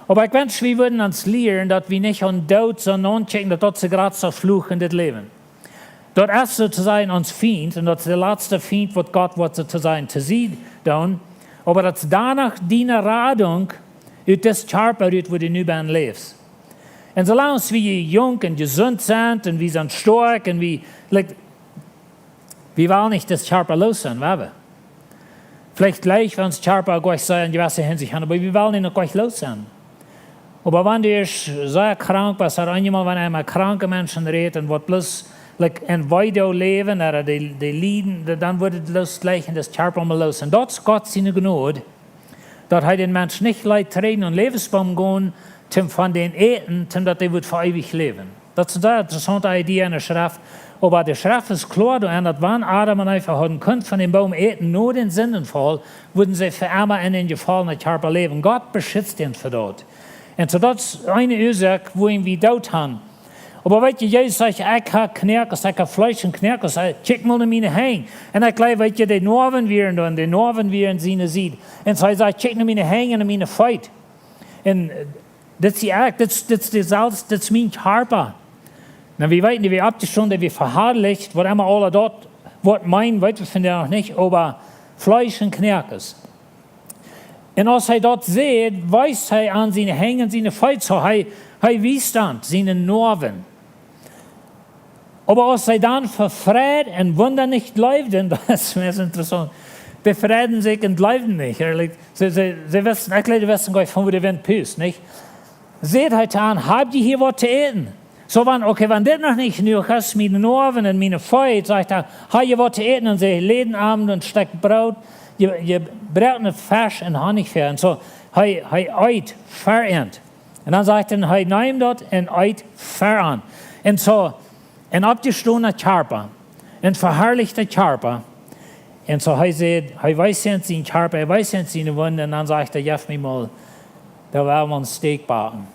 Oba ekj wensch, wie wudden ons lieren, daut wie nich aun Doot soo naunkjikjen, daut daut de jratste Fluch en dit Läwen. Daut es soo to sajen ons Fient, un daut es de latste Fient, waut Gott woat soo to sajen to Sied doonen. Oba daut es doano diene Radunk ut dit Kjarpa rut, wua du nu bennen läfst. Un soo lang aus wie junk un jesunt sent un wie sent stoakj un wie, like, wie wellen nich dit Kjarpa loos sennen, woa wie? Veleicht jlikj ons Kjarpa goanich soo en jewesse Hinsicht aun, oba wie wellen am goanich loos sennen. Oba wan du sea krank best, ooda eemol, wan eena met kranke Menschen rät un waut bloos, like, en Weedoag läwen, ooda dee, dee lieden, dan woat et bloos jlikj en dit Kjarpa mau loos. Un daut es Gott siene Jnod, daut hee dän Mensch nich leet trigj no een Läwensboom gonen, toom von dän äten, toom daut dee woat fa eewich läwen. Daut es eene sea interessaunte Idee en de Schreft. Oba de Schreft es kloa doarenn, daut wan Adam un Eva hauden kunt von dän Boom äten no dän Sindenfaul, wudden see fa emma en dän jefaulnen Kjarpa läwen. Gott beschitzt an ver Doot. Un soo daut es eene Uasoak, wuarom wie Doot haben. Oba weet jie, Jesus sajcht: "Ekj hab Knoakes, ekj hab Fleesch un Knoakes, eh, kjikj mol no miene Henj." Un ekj jleew, weet jie, de Noawen wieren doa, de Noawen wieren siene Sied. Un soo hee sajcht: "Kjikj no miene Henj un no miene Feet." Un, eh, dit sie ekj, dit, dit es de selfs, dit es mien Kjarpa. Nu, wie weeten, dee wia oppjestonen, dee wia veharlicht, waut emma aul daut woat meenen, weet wie vondoag noch nich, oba Fleesch un Knoakes. Un aus hee daut säd, wees hee aun siene Henj un siene Feet, soo hee, hee wiest aun siene Noawen. Oba aus see dan befriet un wundren nich jleewden, daut es mea interessaunt, befrieden sikj un jleewden nich. Ehrlich, see, see, see wisten, ekj jleew, see wisten jlikj von wua de Wint pust, nich? Sajcht hee to an: "Hab jie hia waut to äten?" Soo wan, okay, wan dit noch nich jenuach es, miene Noawen un miene Feet, sajcht hee: "Hab jie waut to äten?" Un see läden am een Stekj Broot, je, jebroadne Fesch un Honnich ver an. Soo, hee, hee eet ver an. Un dan sajcht hee, hee neem daut un eet ver an. Un soo, een oppjestonen Kjarpa, een veharlichten Kjarpa. Un soo hee sajcht, hee wees an sienen Kjarpa, hee wees an siene Wunden, un dan sajcht hee: "Jeff mie mol, doa woa wie een Steak backen."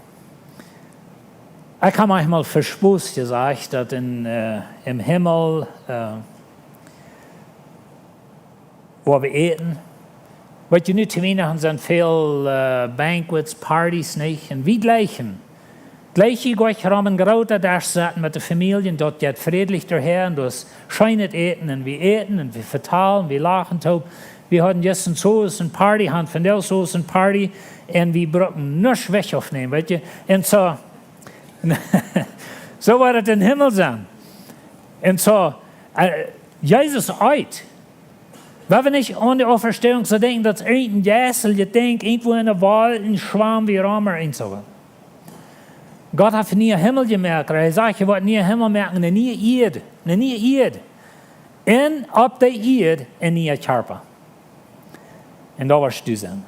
Ekj hab mie mol fa Spos jesajcht, daut en, äh, em Himmel, äh, wua wie äten. Weetst, nu to Wienachten sent väl, äh, Banquets, Partys, nich? Un wie jlikjen, jlikj wie jlikj rom een grooten Desch sitten met de Famielje, daut jeit frädlich doahan, daut es scheenet Äten, un wie äten, un wie vetalen, wie lachen toop. Wie hauden jistren soo eene Party, hauden vondoag soo eene Party, un wie bruckten nuscht wajch aufnämen, weetst? Un soo, soo woat et em Himmel sennen. Un soo, äh, Jesus eet. Wie woaren nich aun de Auferstehung soo denkjen, daut irjent een jeisteljet Dinkj irjentwua enne Wolkj schwamt, woo emma, un soo. Gott haft een nieen Himmel jemoakt. Hee sajcht, hee woat een nieen Himmel moaken, eene niee Ieed. Eene niee Ieed. Un opp dee Ieed een niea Kjarpa. Un doa woascht du sennen.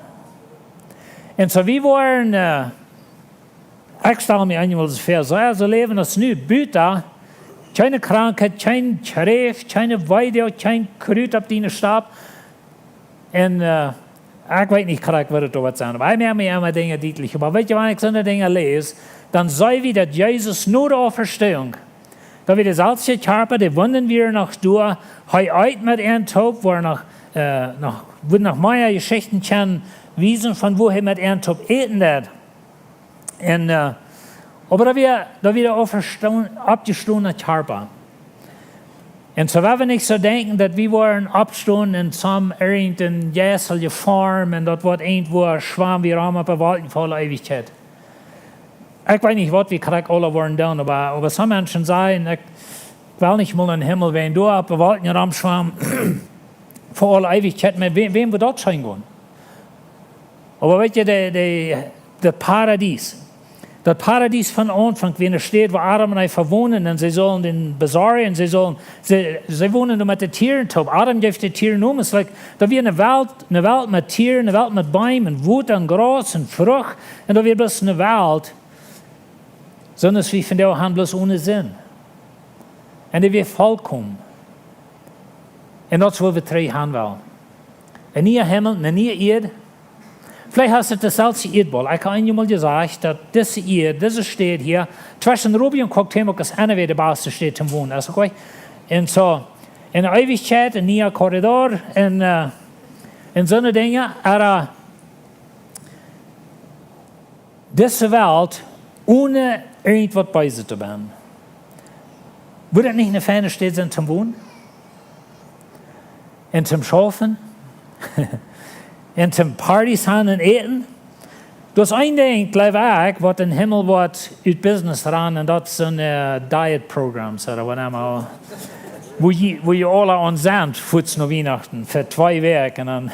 Un soo, wie woaren, äh, ekj stal mie eenjemol soo väa, soo, jo, soo läwen aus nu, buta, kjeene Krankheit, kjeen Kjräft, kjeene Weedoag, kjeen Krut opp diene Stap. Un, äh, ekj weet nich krakjt, waut et doa woat sennen, oba ekj moak mie emma Dinja dietlich. Oba weetst, wan ekj soone Dinja läs, dan seen wie, daut Jesus no de Auferstehung, daut wia deselwje Kjarpa, de Wunden wieren noch doa, hee eet met an toop, wua noch, äh, noch, wua noch mea Jeschichten kjennen wiesen von woo hee met an toop äten deed. Un, äh, oba daut wia, daut wia de Auferstehung, oppjestonen Kjarpa. Un soo woa wie nich soo denkjen, daut wie woaren oppstonen en soone irjent eene jeistelje Form un daut woat irjentwua schwamen, woo emma, opp de Wolkj fa aule Eewichkjeit. Ekj weet nich, waut wie krakjt aula woaren doonen, oba, oba soone Menschen sajen, ekj well nich mol em Himmel wonen, doa opp de Wolkj romschwamen, fa aule Eewichkjeit, met wäm, wäm woat daut scheen gonen? Oba weetst, de, de, daut Paradies. Daut Paradies von Aunfank, wia eene Staut, wua Adam un Eva wonden, un see sullen dän besorjen, see sullen, see, see wonden doa met de Tieren toop. Adam jeef de Tieren Nomes, like, daut wia eene Welt, eene Welt met Tieren, eene Welt met Beem un Wota un Graus un Frucht, un daut wia bloos eene Welt, soo aus wie vondoag haben, bloos one Sind. Un dee wia volkomen. Un daut es, wua wie trigj gonen wellen. Een niea Himmel, eene niee Ieed. Veleicht es et deselwje Ieedbaul. Ekj hab eenjemol jesajcht, daut dise Ieed, dise Staut hia, tweschen Ruby un Cuauhtémoc es eene von de baste Städen toom wonen, es okay. Un soo, enne Eewichkjeit, een niea Korridor, un, äh, un soone Dinja, oba dise Welt, one irjentwaut Beeset to sennen. Wudd daut nich eene feine Staut sennen toom wonen? Un toom schaufen? Un toom Partys haben un äten? Daut es een Dinkj, jleew ekj, waut em Himmel woat ut Business rannen, un daut sent, äh, Diet Programs, ooda waut emma. Wua jie, wua jie aula aun sent, fuaz no Wienachten, fa twee Wäakj, un dan,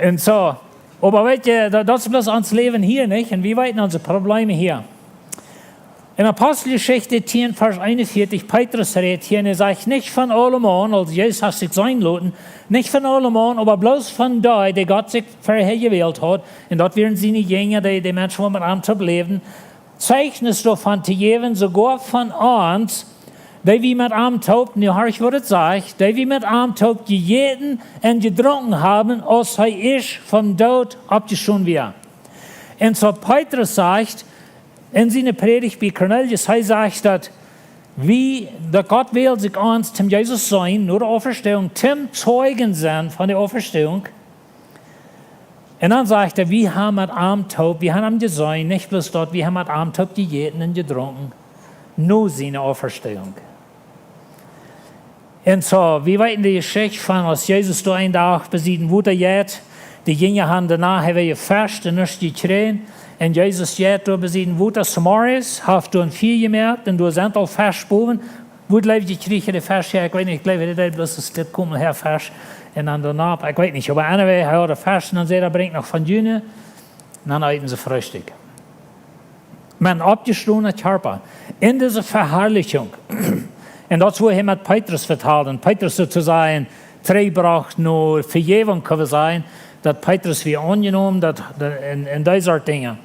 un soo. Oba weetst, daut, daut es bloos ons Läwen hia, nich? Un wie weeten onse Probleme hia. En Aposteljeschicht tieen, Varsch eenunvieetich, Petrus rät hia un hee sajcht: "Nich von aulemaun, aulsoo Jesus haft sikj seenen loten, nich von aulemaun, oba bloos von dee, dee Gott sikj verhäa jewält haud." Un daut wieren siene Jinja, dee, dee Menschen, waut met am toop läwden, Zeichnis doavon to jäwen, soogoa von ons, dee wie met am toop, nu horch, waut et sajcht, dee wie met am toop jejäten un jedrunken haben, aus hee ieescht vom Doot oppjestonen wia. Un soo Petrus sajcht en siene Prädicht bie Kornelius, hee sajcht, daut wie, daut Gott well sikj ons toom Jesus seenen, no de Auferstehung, toom Zeijen sennen von de Auferstehung. Un dan sajcht hee, wie haben met am toop, wie haben am jeseenen, nich bloos daut, wie haben met am toop jejäten un jedrunken, no siene Auferstehung. Un soo, wie weeten de Jeschicht von, aus Jesus doa een Dach bie siene Wota jeit, de Jinja haben doano, hee wia jefescht un nuscht jekjräajen. Un Jesus jeit doa bie siene Wota, zemorjes, haft doa een Fia jemoakt un doa sent aul Fesch bowen. Woo jleew jie, kjrieech hee de Fesch häa? Ekj weet nich, ekj jleew, hee deed bloos een Stekj komen, häa Fesch. Un dan doano, ekj weet nich. Oba anyway, hee haud de Fesch un dan säd hee: "Brinjt noch von june." Un dan eeten see Freestikj. Met een oppjestonen Kjarpa. En dise Veharlichunk. Un daut es, woo hee met Petrus vetald. Un Petrus soo to sajen trigjbrocht no Vejäwunk, kjenn wie sajen. Daut Petrus wia aunjenomen, daut, daut, en, en dee Sort Dinja.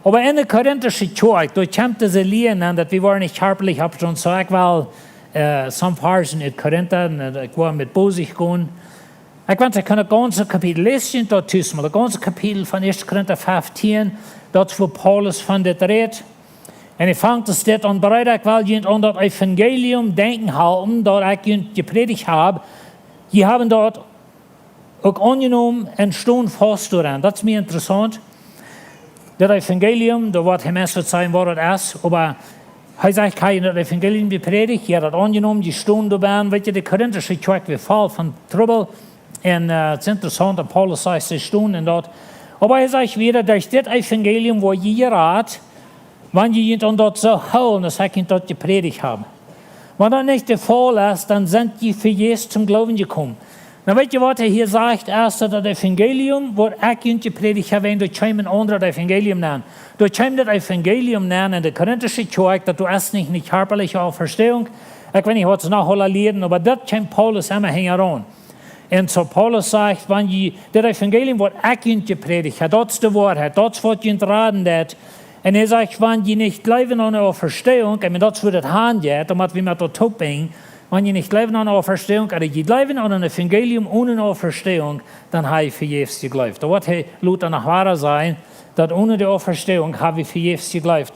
Oba en de korintische Kjoakj, doa kjemt dise Lia aun, daut wie woaren nich kjarpalich oppstonen. Soo ekj well, äh, some Varschen ut Korinta, un, äh, ekj woa met bosich gonen. Ekj wensch, ekj kunn daut gaunze Kapitel läsen, daut tus mol, daut gaunze Kapitel von Ieeschte Korinta fieftieen, daut es, wua Paulus von dit rät. Un hee fangt es dit aun: "Breeda, ekj well junt aun daut Evangelium denkjen hoolen, daut ekj junt jeprädicht hab. Jie haben daut uk aunjenomen un stonen faust doaraun." Daut es mie interessaunt. Daut Evangelium, doa woat hee meist waut sajen, waut daut es, oba hee sajcht, ekj hab daut Evangelium jeprädicht, jie haben daut aunjenomen, jie stonen doabie. Weet jie, de korintische Kjoakj wia voll von Trubbel. Un, äh, et es interessaunt, daut Paulus sajcht, see stonen en daut. Oba hee sajcht wada, derch dit Evangelium woa jie jerat, wan jie junt aun daut soo hoolen, aus ekj junt daut jeprädicht hab. Wan daut nich de Faul es, dan sent jie vejäfs toom Gloowen jekomen. Nu weet jie, waut hee hia sajcht, es daut daut Evangelium, waut ekj junt jeprädicht hab, wan doa kjeem een aundret Evangelium aun. Doa kjeem daut Evangelium aun en de korintische Kjoakj, daut doa es nich eene kjarpaliche Auferstehung. Ekj weet nich, waut see noch aula lieeden, oba daut kjeem Paulus emma hinjaraun. Un soo Paulus sajcht, wan jie, daut Evangelium, waut ekj junt jeprädicht hab, daut es de Woarheit, daut es, waut junt raden deit. Un hee sajcht, wan jie nich jleewen aun de Auferstehung, ekj meen, daut es, wua daut hanjeit, om daut wie met daut toop binjen, wan jie nich jleewen aun de Auferstehung, oba jie jleewen aun een Evangelium one Auferstehung, dan hab jie vejäfs jejleeft. Daut woat hee lota noch wada sajen, daut one de Auferstehung hab jie vejäfs jejleeft.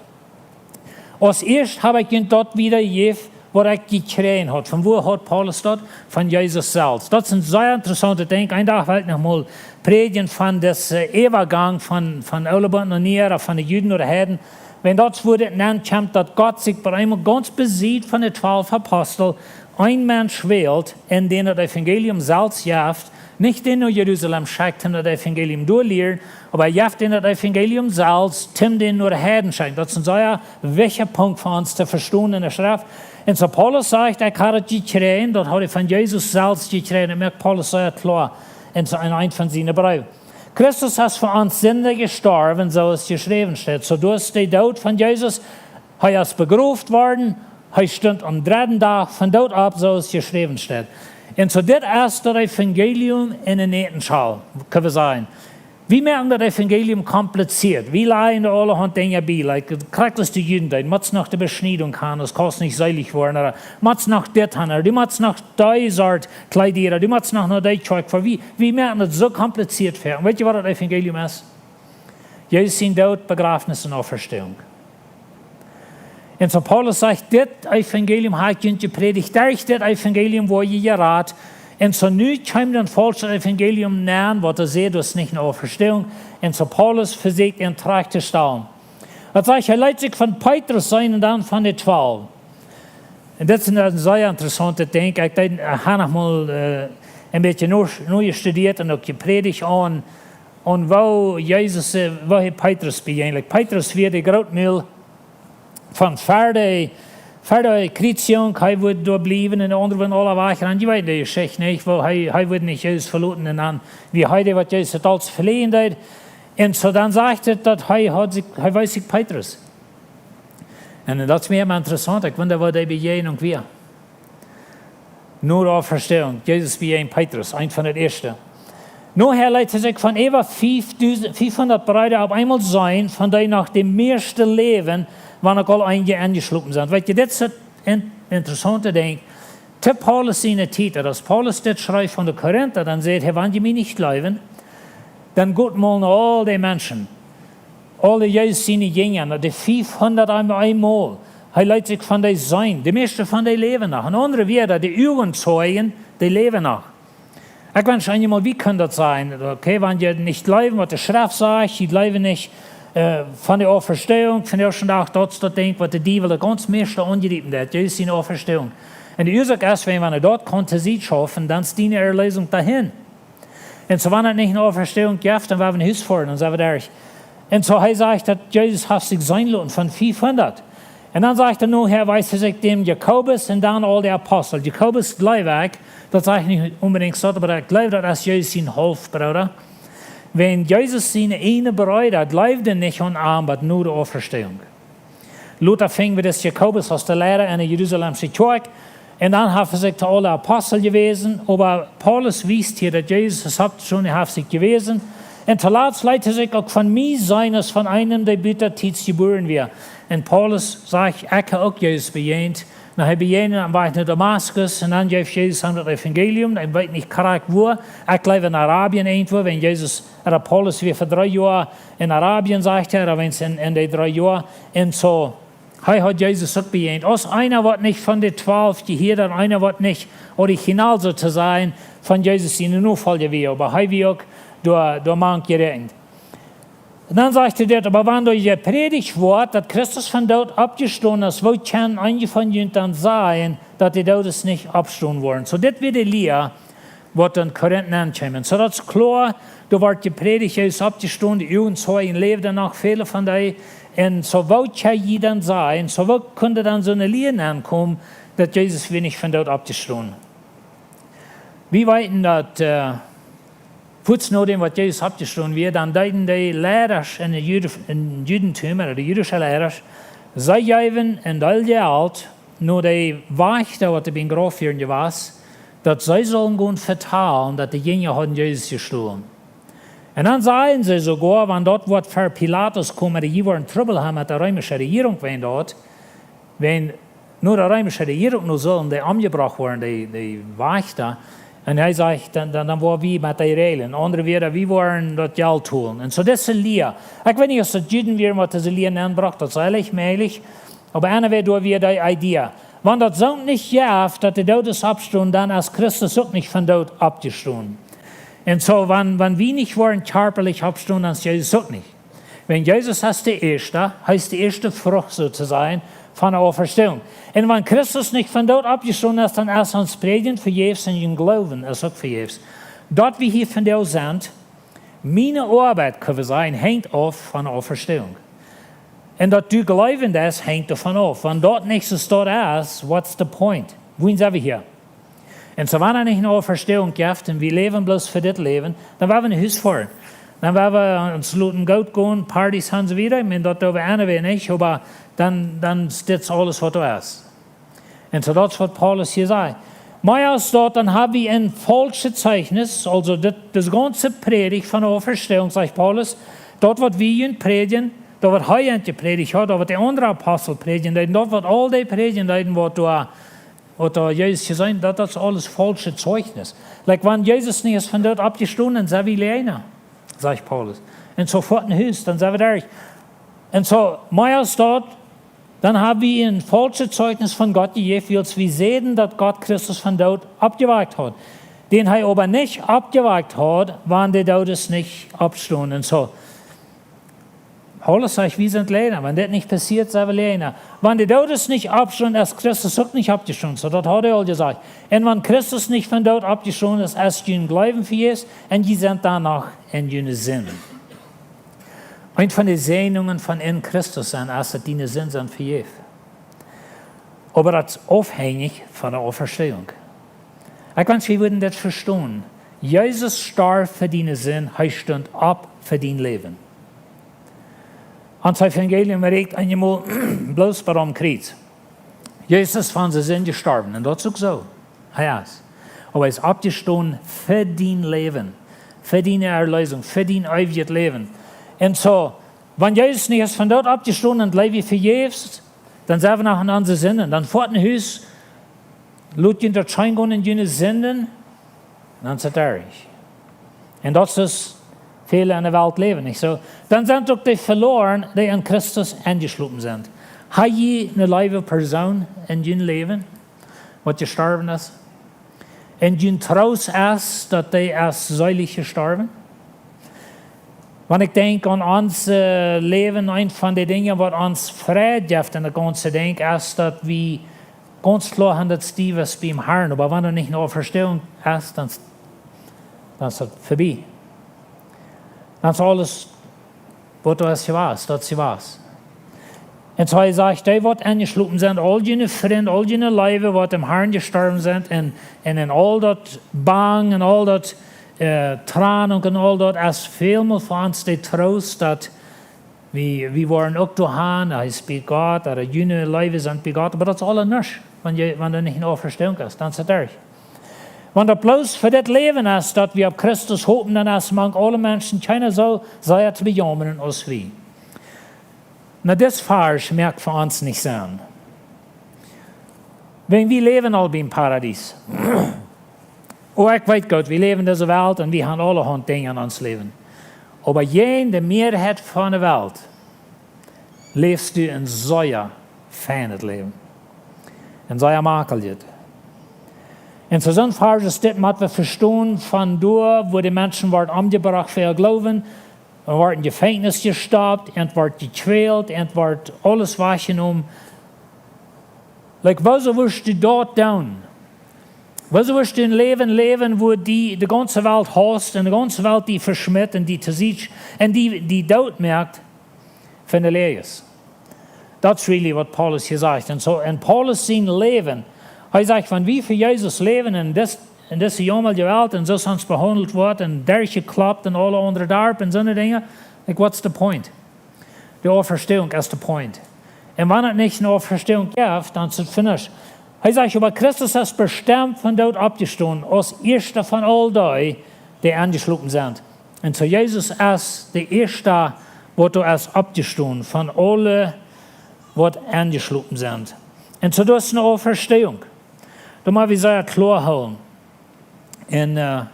Aus ieescht hab ekj junt daut wiedajejäft, waut ekj jekjräajen haud. Von wua haud Paulus daut? Von Jesus selfst. Daut es een sea interessauntet Dinkj. Een Dach well ekj noch mol prädjen von disen, äh, Äwagank von, von Oole Bunt no Niea, von de Juden no de Heiden. Wan daut wua dit nenn kjemt, daut Gott sikj bie eemol gaunz besied von de twalf Apostel een Mensch wält, un dän daut Evangelium selfst jeft, nich dän no Jerusalem schekjt, om daut Evangelium doa to lieren, oba hee jeft dän daut Evangelium selfst, om dän no de Heiden schekjen. Daut es een sea wichtja Punkt fa ons to vestonen en de Schreft. Un soo Paulus sajcht, ekj hab daut jekjräajen, daut haud hee von Jesus selfst jekjräajen. Daut moakt Paulus sea kloa en soo, en eent von siene Breew. Christus es fa ons Sinda jestorwen, soo aus jeschräwen steit. Soo, daut es de Doot von Jesus, hee es begroft worden, hee stunt aum dredden Dach vom Doot opp, soo aus jeschräwen steit. Un soo, dit es daut Evangelium en een nutshell, kjenn wie sajen. Wie moaken daut Evangelium kompliziert. Wie lajen doa aulahaunt Dinja bie, like, krakjt aus de Juden deeden. Motst noch de Beschniedunk han, aus kaust nich seelich woaren, ooda motst noch dit han, ooda du motst noch dee Sort Kjleeda, ooda du motst noch no dee Kjoakj fa. Wie, wie moaken daut soo kompliziert fa. Un weet jie, waut daut Evangelium es? Jesus sien Doot, Bejrafnis un Auferstehung. Un soo Paulus sajcht, dit Evangelium hab ekj junt jeprädicht, derch dit Evangelium woa jie jerat. Un soo nu kjeem een faulschet Evangelium nenn, waut doa sajcht, daut es nich eene Auferstehung. Un soo Paulus vesieekjt an trajcht to stalen. Daut sajcht, hee leet sikj von Petrus seenen un dan von de twalf. Un dit es een, een sea interessauntet Dinkj. Ekj deed, äh, hab noch mol, äh, een bät no, no jestudieet un uk jeprädicht aun, aun woo Jesus, äh, woo hee Petrus bejäajent. Like, Petrus wia de Grootmul von ver de, ver de Kjriezjunk, hee wudd doa bliewen un de aundre wudden aula wajch. Un jie weeten de Jeschicht nich, woo hee, hee wudd nich Jesus veloten un dan, woo hee deed, waut Jesus daut aules veleajen deed. Un soo dan sajcht et, daut hee haud sikj, hee wees sikj Petrus. Un daut es mie emma interessaunt, ekj wunda, woo dee Bejäajnunk wia. No de Auferstehung, Jesus bejäajent Petrus, eent von de ieeschte. Noha leet hee sikj von äwa fiefdusent, fiefhundat Breeda opp eemol seenen, von dee noch de mieeschte läwen, wan uk aul eenje enjeschlopen sent. Weet jie, dit es daut in-, interessaunte Dinkj. To Paulus siene Tiet, aus Paulus dit schreef aun de Korinta, dan säd hee: "Wan jie mie nich jleewen, dan got mol no aul dee Menschen, aul de Jesus siene Jinja, no de fiefhundat opp eemol. Hee leet sikj von dee seenen. De mieeschte von dee läwen noch." En aundre Wieed, de Uagenzeien, dee läwen noch. Ekj wensch eenjemol, wie kjennen daut sajen. Okay, wan jie nich jleewen, waut de Schreft sajcht, jie jleewen nich, äh, von de Auferstehung, von de ieeschte Dach, daut es daut Dinkj, waut de Diewel de gaunz mieeschte aunjriepen deed, Jesus siene Auferstehung. Un de Uasoak es, wan, wan hee daut kunn to Sied schaufen, dan es diene Erlösung doahan. Un soo, wan et nich eene Auferstehung jeft, dan woa wie no Hus foaren, dan sent wie derch. Un soo, hee sajcht, daut Jesus haft sikj seenen loten von fiefhundat. Un dan sajcht hee: "Nu, Herr, wies hee sikj däm Jakobus un dan aul de Apostel." Jakobus jleew ekj, daut sajcht nich onbedinjt daut, oba ekj jleew, daut es Jesus sien Haulfbrooda. Wiels Jesus siene ieejne Breeda jleewden nich aun am, bat no de Auferstehung. Lota finj wie dis Jakobus aus de Liera enne Jerusalemsche Kjoakj. Un dan haft hee sikj to aule Apostel jewäsen, oba Paulus wiest hia, daut Jesus es oppjestonen, hee haft sikj jewäsen. Un toolatst leet hee sikj uk von mie seenen aus von eenem, dee buta Tiet jebuaren wia. Un Paulus sajcht: "Ekj hab uk Jesus bejäajent." Nu, hee bejäajent aum Wajch no Damaskus, un dan jeef Jesus am daut Evangelium, ekj weet nich krakjt wua, ekj jleew en Arabien irjentwua, wiels Jesus, ea Paulus wia fa dree Joa en Arabien, sajcht hee, ea wiels en, en dee dree Joa. Un soo, hee haud Jesus uk bejäajent. Aus eena, waut nich von de twalf jehieet, un eena, waut nich original, soo to sajen, von Jesus siene Nofolja wia, oba hee wia uk doa, doa mank jeräakjent. Un dan sajcht hee dit: "Oba wan doa jeprädicht woat, daut Christus von doot oppjestonen es, woo kjennen eenje von junt dan sajen, daut de Doodes nich oppstonen woaren?" Soo, dit wia de Lia, waut en Korinth nenn kjeem. Soo, daut es kloa, doa woat jeprädicht, Jesus oppjestonen, de Uagen läwden noch, väle von dee. Un soo, woo kjenn jie dan sajen, soo, woo kunn dan soone Lia nenkomen, daut Jesus wia nich von doot oppjestonen? Wie weeten daut, äh, fuaz no däm, waut Jesus oppjestonen wia, dan deeden de Liera en de Jud-, en Judentum, ooda de jüdische Liera, see jeewen een Deel Jelt no de Wajchta, waut doa biem Grauf wieren jewast, daut see sullen gonen vetalen, daut de Jinja hauden Jesus jestolen. Un dan säden see soogoa, wan daut wudd ver Pilatus komen, daut hee wudd Trubbel haben met de reemische Rejierunk, wiels daut, wiels no de reemische Rejierunk no sullen dee omjebrocht woaren, dee, dee Wajchta. Un hee sajcht: "Dan, dan, dan woa wie met dee räajlen." Aundre wada: "Wie woaren daut Jelt holen." Un soo dise Lia. Ekj weet nich, aus daut Juden wieren, waut dise Lia nenbrocht, daut es ieejentlich mäajlich. Oba anyway, doa wia dee Idee. Wan daut soo nich jeft, daut de Doodes oppstonen, dan es Christus uk nich von doot oppjestonen. Un soo, wan, wan wie nich woaren kjarpalich oppstonen, dan es Jesus uk nich. Wiels Jesus es de ieeschta, hee es de ieeschte Frucht, soo to sajen, von de Auferstehung. Un wan Christus nich von doot oppjestonen es, dan es ons Prädjen vejäfs un jun Gloowen es uk vejäfs. Daut wie hia vondoag sent, miene Oabeit, kjenn wie sajen, henjt auf von de Auferstehung. Un daut du jleewen deist, henjt doavon auf. Wan daut nich soo es, what's the point? Wuarom sent wie hia? Un soo, wan et nich ne Auferstehung jeft un wie läwen bloos fa dit Läwen, dan woa wie no Hus foaren. Dan woa wie ons loten goot gonen, Partys un soo wieda. Ekj meen, daut doo wie anyway nich, oba dan, dan es dit aules, waut doa es. Un soo, daut es, waut Paulus hia sajcht. Mea aus daut, dan hab wie een faulschet Zeichnis, aulsoo dit, dise gaunze Prädicht von de Auferstehung, sajcht Paulus, daut, waut wie junt prädjen, daut, waut hee junt jeprädicht haud, daut, waut de aundre Apostel prädjen deeden, daut, waut aul dee prädjen deeden, waut doa, waut doa Jesus jeseenen, daut, daut es aules faulschet Zeichnis. Like, wan Jesus nich es von doot oppjestonen, dan sent wie Liera, sajcht Paulus. Un soo foat no Hus, dan sent wie doa. Un soo, mea aus daut, dan hab wie een faulschet Zeichnis von Gott jejäft, wiels wie säden, daut Gott Christus von doot oppjewakjt haud. Dän hee oba nich oppjewakjt haud, wan de Doodes nich oppstonen. Un soo, Paulus sajcht, wie sent Liera. Wan dit nich passieet, sent wie Liera. Wan de Doodes nich oppstonen, es Christus uk nich oppjestonen. Soo, daut haud hee aul jesajcht. Un wan Christus nich von doot oppjestonen es, es jun Gloowen vejäfs un jie sent dan noch en june Sind. Eent von de Säajnungen von en Christus sennen es, daut diene Sind sent vejäft. Oba daut es aufhenjich von de Auferstehung. Ekj wensch, wie wudden dit vestonen. Jesus storf fa diene Sind, hee stunt opp fa dien Läwen. Ons Evangelium rieekjt eenjemol bloos bat aum Kjriez. Jesus es fa onse Sind jestorwen, un daut es uk soo. Hee es. Oba hee es oppjestonen fa dien Läwen, fa diene Erlösung, fa dien eewjet Läwen. Un soo, wan Jesus nich es von doot oppjestonen, dan läw wie vejäfs, dan sent wie noch en onse Sinden. Dan foat no Hus, lot junt daut scheen gonen en june Sinden, un dan es et doa. Un daut es, väle en de Welt läwen nich soo. Dan sent uk dee veloaren, dee en Christus enjeschlopen sent. Hab jie ne leewe Persoon en jun Läwen, waut jestorwen es? Un jun Troost es, daut dee es seelich jestorwen? Wan ekj denkj aun ons, äh, Läwen, eent von de Dinja, waut ons Freid jeft en daut gaunze Dinkj, es, daut wie gaunz kloa haben, daut Stekj es biem Harn, oba wan doa nich ne Auferstehung es, dan, dan es daut verbie. Dan es aules, waut doa es jewast, daut es jewast. Un soo hee sajcht, dee waut enjeschlopen sent, aul june Frind, aul june Leewe waut em Harn jestorwen sent, un, un en aul daut Bang un aul daut, äh, Tranen un aul daut, es väl mol fa ons de Troost daut wie, wie woaren uk doahan, hee es bie Gott, ooda june Leewe sent bie Gott, oba daut es aules nuscht, wan jie, wan doa nich eene Auferstehung es, dan es et derch. Wan daut bloos fa dit Läwen es, daut wie opp Christus hopen, dan es mank aule Menschen kjeena soo sea to bejaumren aus wie. Na, dis Varsch moakt fa ons nich Senn. Wan wie läwen aul biem Paradies. Oh, ekj weet goot, wie läwen en dise Welt un wie haben aulahaunt Dinja en ons Läwen. Oba hia en de Mearheit von de Welt läfst du een sea feinet Läwen. Een sea maklijet. Un soo soon Varsch aus dit mott wie vestonen, von doa, wua de Menschen worden omjebrocht fa äa Gloowen, un worden em Jefenkjnis jestoppt, un worden jekwält, un worden aules wajchjenomen. Like, wuarom wurscht du daut doonen? Wuarom wurscht du een Läwen läwen, wua du de gaunze Welt hausst un de gaunze Welt die veschmäat un die to siech un die, die doot moakt fa de Läajes? Daut es really waut Paulus hia sajcht. Un soo, en Paulus sien Läwen, hee sajcht, wan wie fa Jesus läwen en dis, en dise jemeene Welt un soo aus ons behaundelt woat un derchjekloppt en aule aundre Darp un soone Dinja, like, what's the point? De Auferstehung es de point. Un wan et nich eene Auferstehung jeft, dan es et finished. Hee sajcht, oba Christus es bestemt von doot oppjestonen, aus ieeschta von aul dee, dee enjeschlopen sent. Un soo Jesus es de ieeschta, waut doa es oppjestonen, von aule, waut enjeschlopen sent. Un soo daut es eene Auferstehung. Daut mott wie sea kloa hoolen. Un, äh,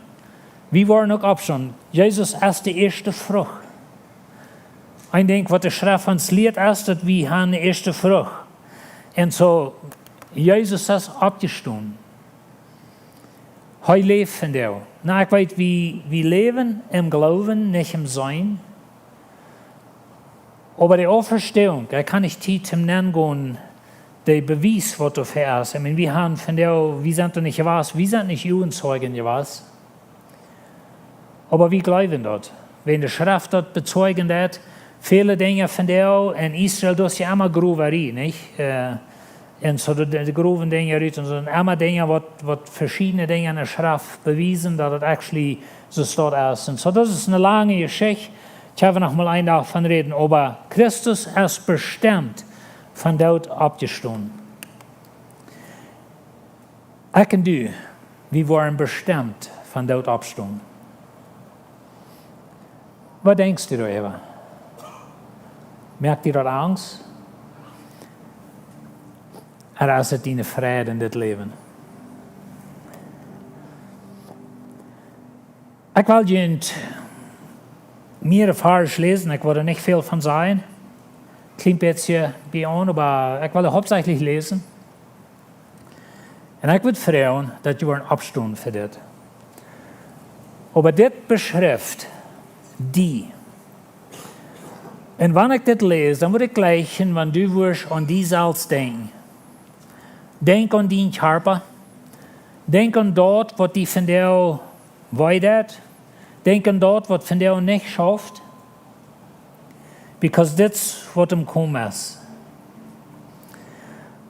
wie woaren uk oppstonen. Jesus es de ieeschte Frucht. Een Dinkj waut de Schreft ons lieet es, daut wie haben de ieeschte Frucht. Un soo, Jesus es oppjestonen. Hee läft vondoag. Na, ekj weet, wie, wie läwen em Gloowen, nich em Seenen. Oba de Auferstehung, ekj kaun nich Tiet toom nengonen, de Bewies waut doafäa es. I mean, wie haben vondoag, wie sent doa nich jewast, wie sent nich Uagenzeijen jewast. Oba wie jleewen daut. Wan de Schreft daut bezeijen deit, väle Dinja vondoag en Israel, daut es jo emma Growarie, nich? Äh, un soo de, de Growen Dinja rut un soo emma Dinja waut, waut veschiedne Dinja en de Schreft bewiesen daut et actually soo steit es. Un soo, daut es eene lange Jeschicht. Ekj woa noch mol een Dach von räden, oba Christus es bestemt von doot oppjestonen. Ekj un du, wie woaren bestemt von doot oppstonen. Waut denkjst du doaräwa? Moakt die daut Angst? Ooda es et diene Freid en dit Läwen? Ekj well junt mea Varsch läsen, ekj woa nich väl von sajen. Kjlien bät bie aun, oba ekj well hauptsächlich läsen. Un ekj wudd froagen daut jie woaren oppstonen fa dit. Oba dit beschrift die. Un wan ekj dit läs, dan mott ekj jlikj, wan du wurscht aun die selfst denkjen. Denkj aun dien Kjarpa. Denkj aun daut waut die vondoag wee deit. Denkj aun daut waut vondoag nich schauft. Because dit es waut em Komen es.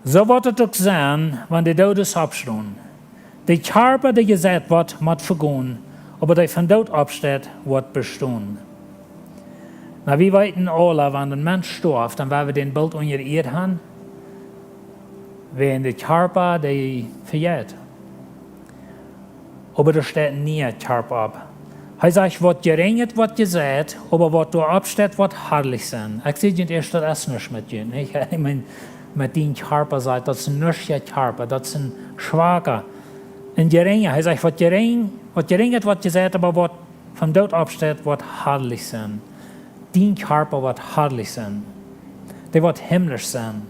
Soo woat et uk sennen, wan de Doodes oppstonen. De Kjarpa, dee jeseit woat, mott vegonen, oba dee von doot oppsteit, woat bestonen. Na, wie weeten aule, wan een Mensch stoaft, dan woa wie dän boolt unja de Ieed han. Wan de Kjarpa, dee vejeit. Oba doa steit een niea Kjarpa opp. Hee sajcht, waut jerinjet woat jeseit, oba waut doa oppsteit, woat harlich sennen. Ekj saj junt ieescht, daut es nuscht met junt, nich? Ekj meen, met dien Kjarpa, sajcht, daut es een nuschtja Kjarpa, daut es een schwaka. Een jerinja, hee sajcht, waut jerinj, waut jerinjet woat jeseit, oba waut von doot oppsteit, woat harlich sennen. Dien Kjarpa woat harlich sennen. Dee woat himmlisch sennen.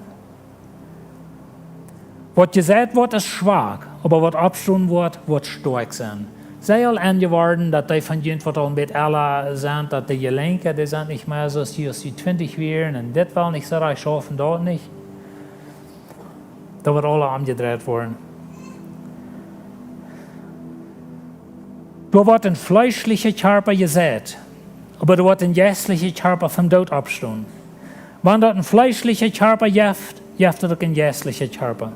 Waut jeseit woat, es schwak, oba waut oppstonen woat, woat stoakj sennen. Sie aul enjeworden, daut dee von junt waut aul een bät ella sent, daut de Jelenkja, dee sent nich mea soo aus dee, aus dee twintich wieren, un dit well nich soo rajcht schaufen, daut nich. Daut woat aules omjedreit woaren. Doa woat een fleeschlicha Kjarpa jeseit, oba doa woat een jeistlicha Kjarpa vom Doot oppstonen. Wan daut een fleeschlicha Kjarpa jeft, jeft daut uk een jeistlicha Kjarpa.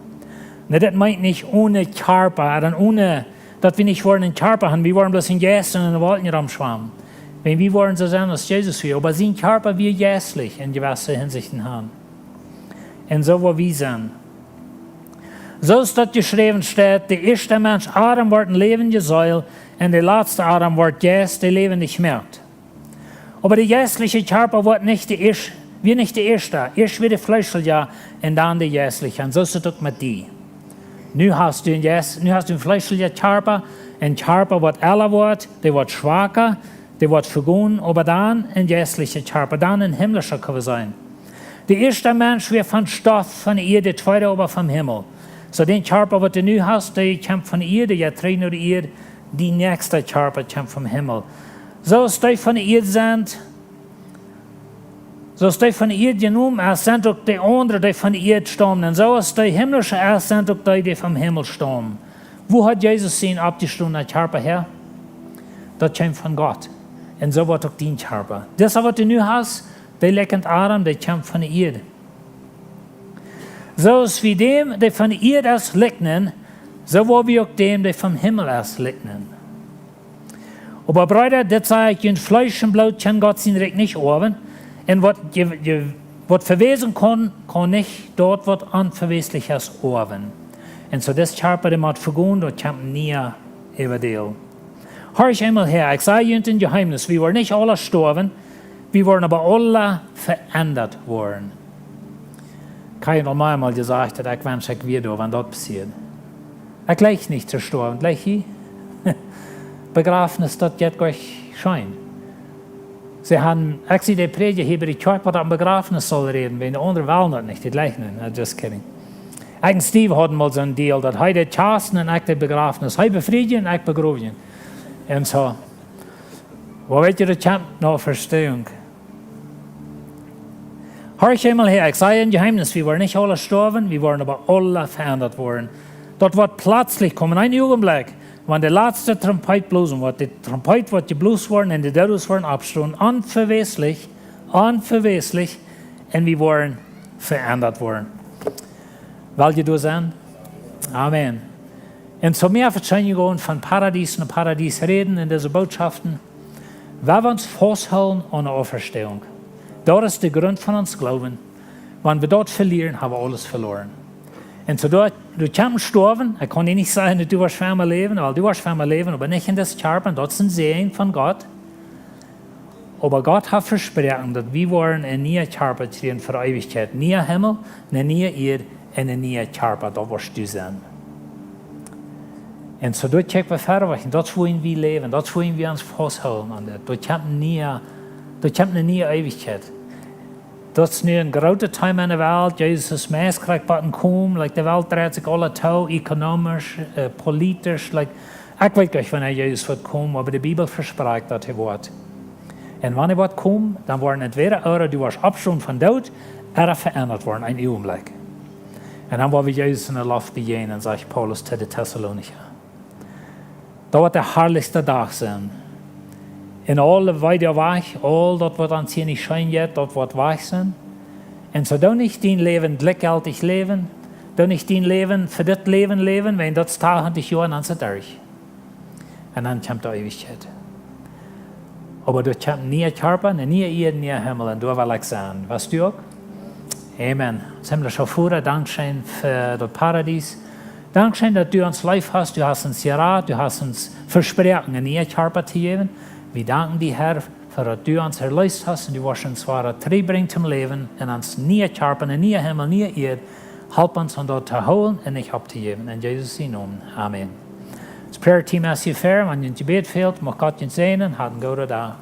Nu, daut meent nich onen Kjarpa, dan onen daut wie nich woaren een Kjarpa haben. Wie woaren bloos een Jeist en de Wolkjen romschwamen. Wan wie woaren soo sennen aus Jesus wia. Oba sien Kjarpa wia jeistlich en jewesse Hinsichten haben. Un soo woa wie sennen. Soo aus daut jeschräwen steit: De ieeschte Mensch, Adam, wort eene läwendje Seel, un de latste, Adam, wort Jeist, dee läwendich moakt. Oba de jeistlicha Kjarpa wort nich de ieescht-, wia nich de ieeschta. Ieescht wia de fleeschelja un dan de jeistlicha. Un soo es daut uk met die. Nu hast du een Jeist, nu hast du een fleeschelja Kjarpa, een Kjarpa waut ella woat, dee woat schwaka, dee woat vegonen, oba dan een jeistlicha Kjarpa, dan een himlischa, kjenn wie sajen. De ieeschta Mensch wia von Stoff, von de Ieed, de tweeda oba vom Himmel. Soo dän Kjarpa waut du nu hast, dee kjemt von de Ieed, jeit trigj no de Ieed, dien näakjsta Kjarpa kjemt vom Himmel. Soo aus dee von de Ieed sent, soo aus dee von de Ieed jenomen es, sent uk de aundre, dee von de Ieed staumen. Un soo aus dee himlischa es, sent uk dee, dee vom Himmel staumen. Wua haud Jesus sien oppjestonen Kjarpa häa? Daut kjeem von Gott. Un soo woat uk dien Kjarpa. Dis waut du nu hast, dee likjent Adam, dee kjemt von de Ieed. Soo aus wie däm, dee von de Ieed es, likjnen, soo woa wie uk däm, dee vom Himmel es, likjnen. Oba Breeda, dit saj ekj junt: Fleesch un Bloot kjennen Gott sien Rikj nich oawen. Un waut je, je, waut vewesen kaun, kaun nich daut, waut onveweslich es, oawen. Un soo dis Kjarpa, dee mott vegonen, daut kjemt een niea äwadäl. Horch eemol häa, ekj saj junt een Jeheemnis: Wie woaren nich aula stoawen, wie woaren oba aula veendat woaren. Ekj hab aul meamol jesajcht, daut ekj wensch, ekj wia doa, wan daut passieet. Ekj jleich nich to stoawen, jleich jie? Bejrafnis, daut jeit goanich scheen. See han, ekj sie de Prädja hia bie de Kjoakj, waut opp een Bejrafnis saul räden, wan de aundre wellen daut nich, dee jleichen nich. No, just kidding. Ekj un Steve hauden mol soon Deal, daut hee deed Kjasten un ekj deed Bejrafnis. Hee befrieden un ekj begrowen. Un soo. Oba weet jie, daut kjemt no Vestehunk. Horch eemol häa, ekj saj een Jeheemnis: Wie woaren nich aula stoawen, wie woaren oba aula veendat woaren. Daut woat plazlich komen, een Uagenblekj, wan de latste Trompeet blosen woat. De Trompeet woat jeblost woaren un de Doodes woaren oppstonen, onveweslich, onveweslich, un wie woaren veendat woaren. Well jie doa sennen? Amen. Un soo mea Vekjinjunk von Paradies no Paradies räden en dise Botschaften, wan wie ons fausthoolen aun de Auferstehung. Daut es de Grunt von ons Gloowen. Wan wie daut velieren, haben wie aules veloaren. Un soo doa, doa kjemt een Stoawen, ekj kaun die nich sajen, daut du woascht fa emma läwen, wiels du woascht fa emma läwen, oba nich en dis Kjarpa, daut es een Säajen von Gott. Oba Gott haft vesproaken, daut wie woaren een niea Kjarpa kjrieen fa de Eewichkjeit. Niea Himmel, eene niee Ieed un een niea Kjarpa, daut woascht du sennen. Un soo doa kjikj wie verwoat, daut es wua wie läwen, daut es wua wie ons fausthoolen aun dit. Daut kjemt niea, daut kjemt eene niee Eewichkjeit. Daut es nu een grootet Thema en de Welt. Jesus es meist krakjt bie daut komen, like, de Welt dreit sikj aula too, ekonomisch, eh, politisch, like, ekj weet nich, wanea Jesus woat komen, oba de Bibel vesprakjt, daut hee woat. Un wan hee woat komen, dan woaren entwäda ooda du woascht oppstonen vom Doot, ooda veendat woaren, een Uagenblekj. Un dan woa wie Jesus en de Loft bejäajnen, sajcht Paulus to de Tessalonicha. Daut woat de harlichste Dach sennen. Un aul de wieda wajch, aul daut, waut ons hia nich scheen jeit, daut woat wajch sennen. Un soo doo nich dien Läwen jlikjjeltich läwen, doo nich dien Läwen fa dit Läwen läwen, wiels daut es tachentich Joa un dan es et derch. Un dan kjemt de Eewichkjeit. Oba doa kjemt een niea Kjarpa, eene niee Ieed, een niea Himmel, un doa well ekj sennen. Woascht du uk? Amen. Himlischa Voda, dankscheen fa daut Paradies. Dankscheen, daut du ons leef hast, du hast ons jerat, du hast ons vesproaken, een niea Kjarpa to jäwen. Wie danken die, Herr, fa daut du ons erleest hast un du woascht ons wada trigjbrinjen toom Läwen un ons niea Kjarpa, een niea Himmel, niee Ieed. Help ons, om daut to hoolen un nich opptojäwen. En Jesus sien Nomen. Amen. Daut Prayer Team es hia ver, wan jie een Jebäd fält, mucht Gott junt säajnen, hat een gooden Dach.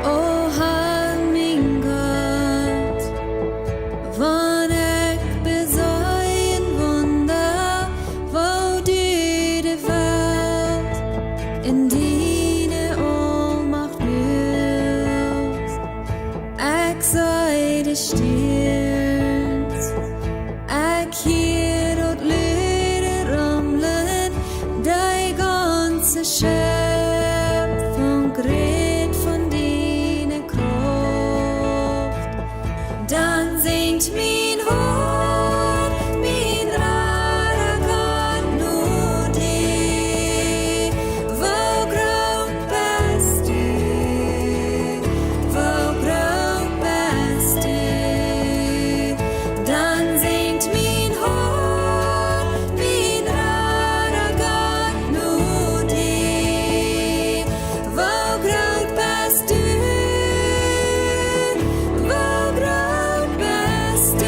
O Herr, mien Gott, wan ekj Hia daut lude Rumlen, de gaunze Schepfunk rät von diene Krauft. Dan sinjt mien Hoat, mien Rada Gott, no die, woo groot best du, woo groot best du. Dan sinjt mien Hoat, mien Rada Gott, no die, woo groot best du, woo groot best du.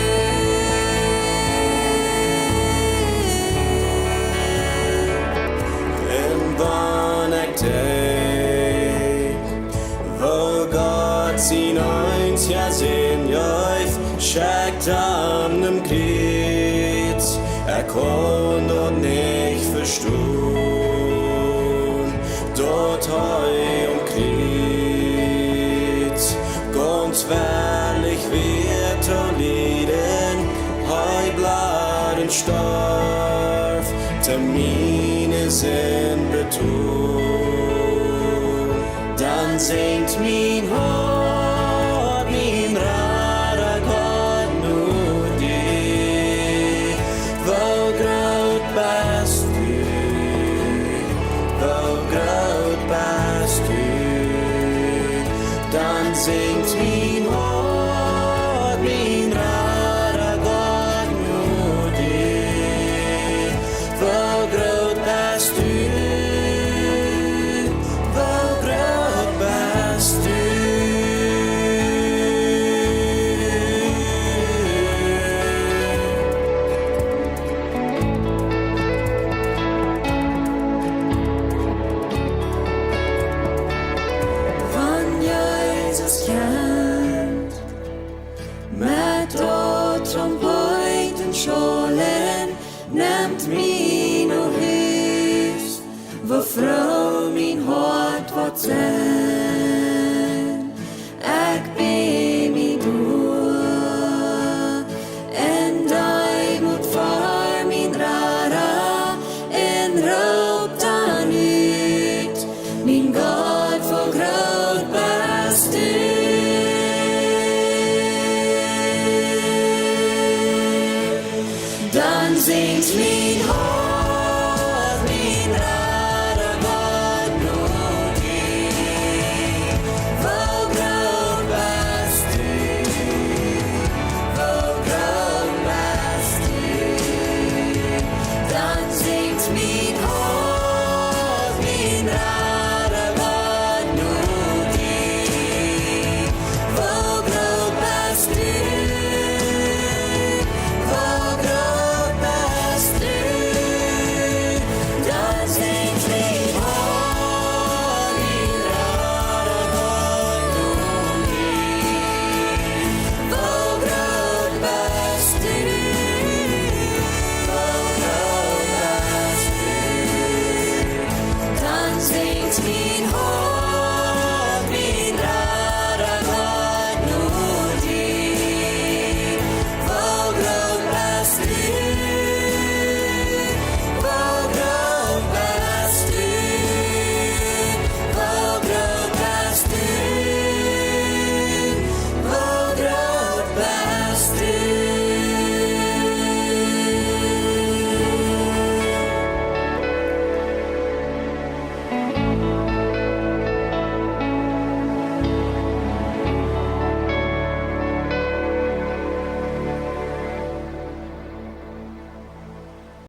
Un wan ekj denkj, woo Gott sien eensja Sän jeef, schekjt am nom Kjriez. Ekj kaun daut nich vestonen, daut hee aum Kjriez gaunz wellich wia to lieden. Hee bleef un storf, toom miene Sind betolen. Dan sinjt mien Hoat, mien Rada Gott, no die, woo groot best du, woo groot best du. Dan sinjt mien Hoat, mien Rada Gott, no die, woo groot best du, woo groot best du. Wan Jesus kjemt met daut Trompeeten schaulen, nemt mie no Hus, woo froo mien Hoat woat sennen. Ekj bäj mie doa en Deemoot ver mien Rada un roop dan ut: Mien Gott, woo groot best du. Dan sinjt mien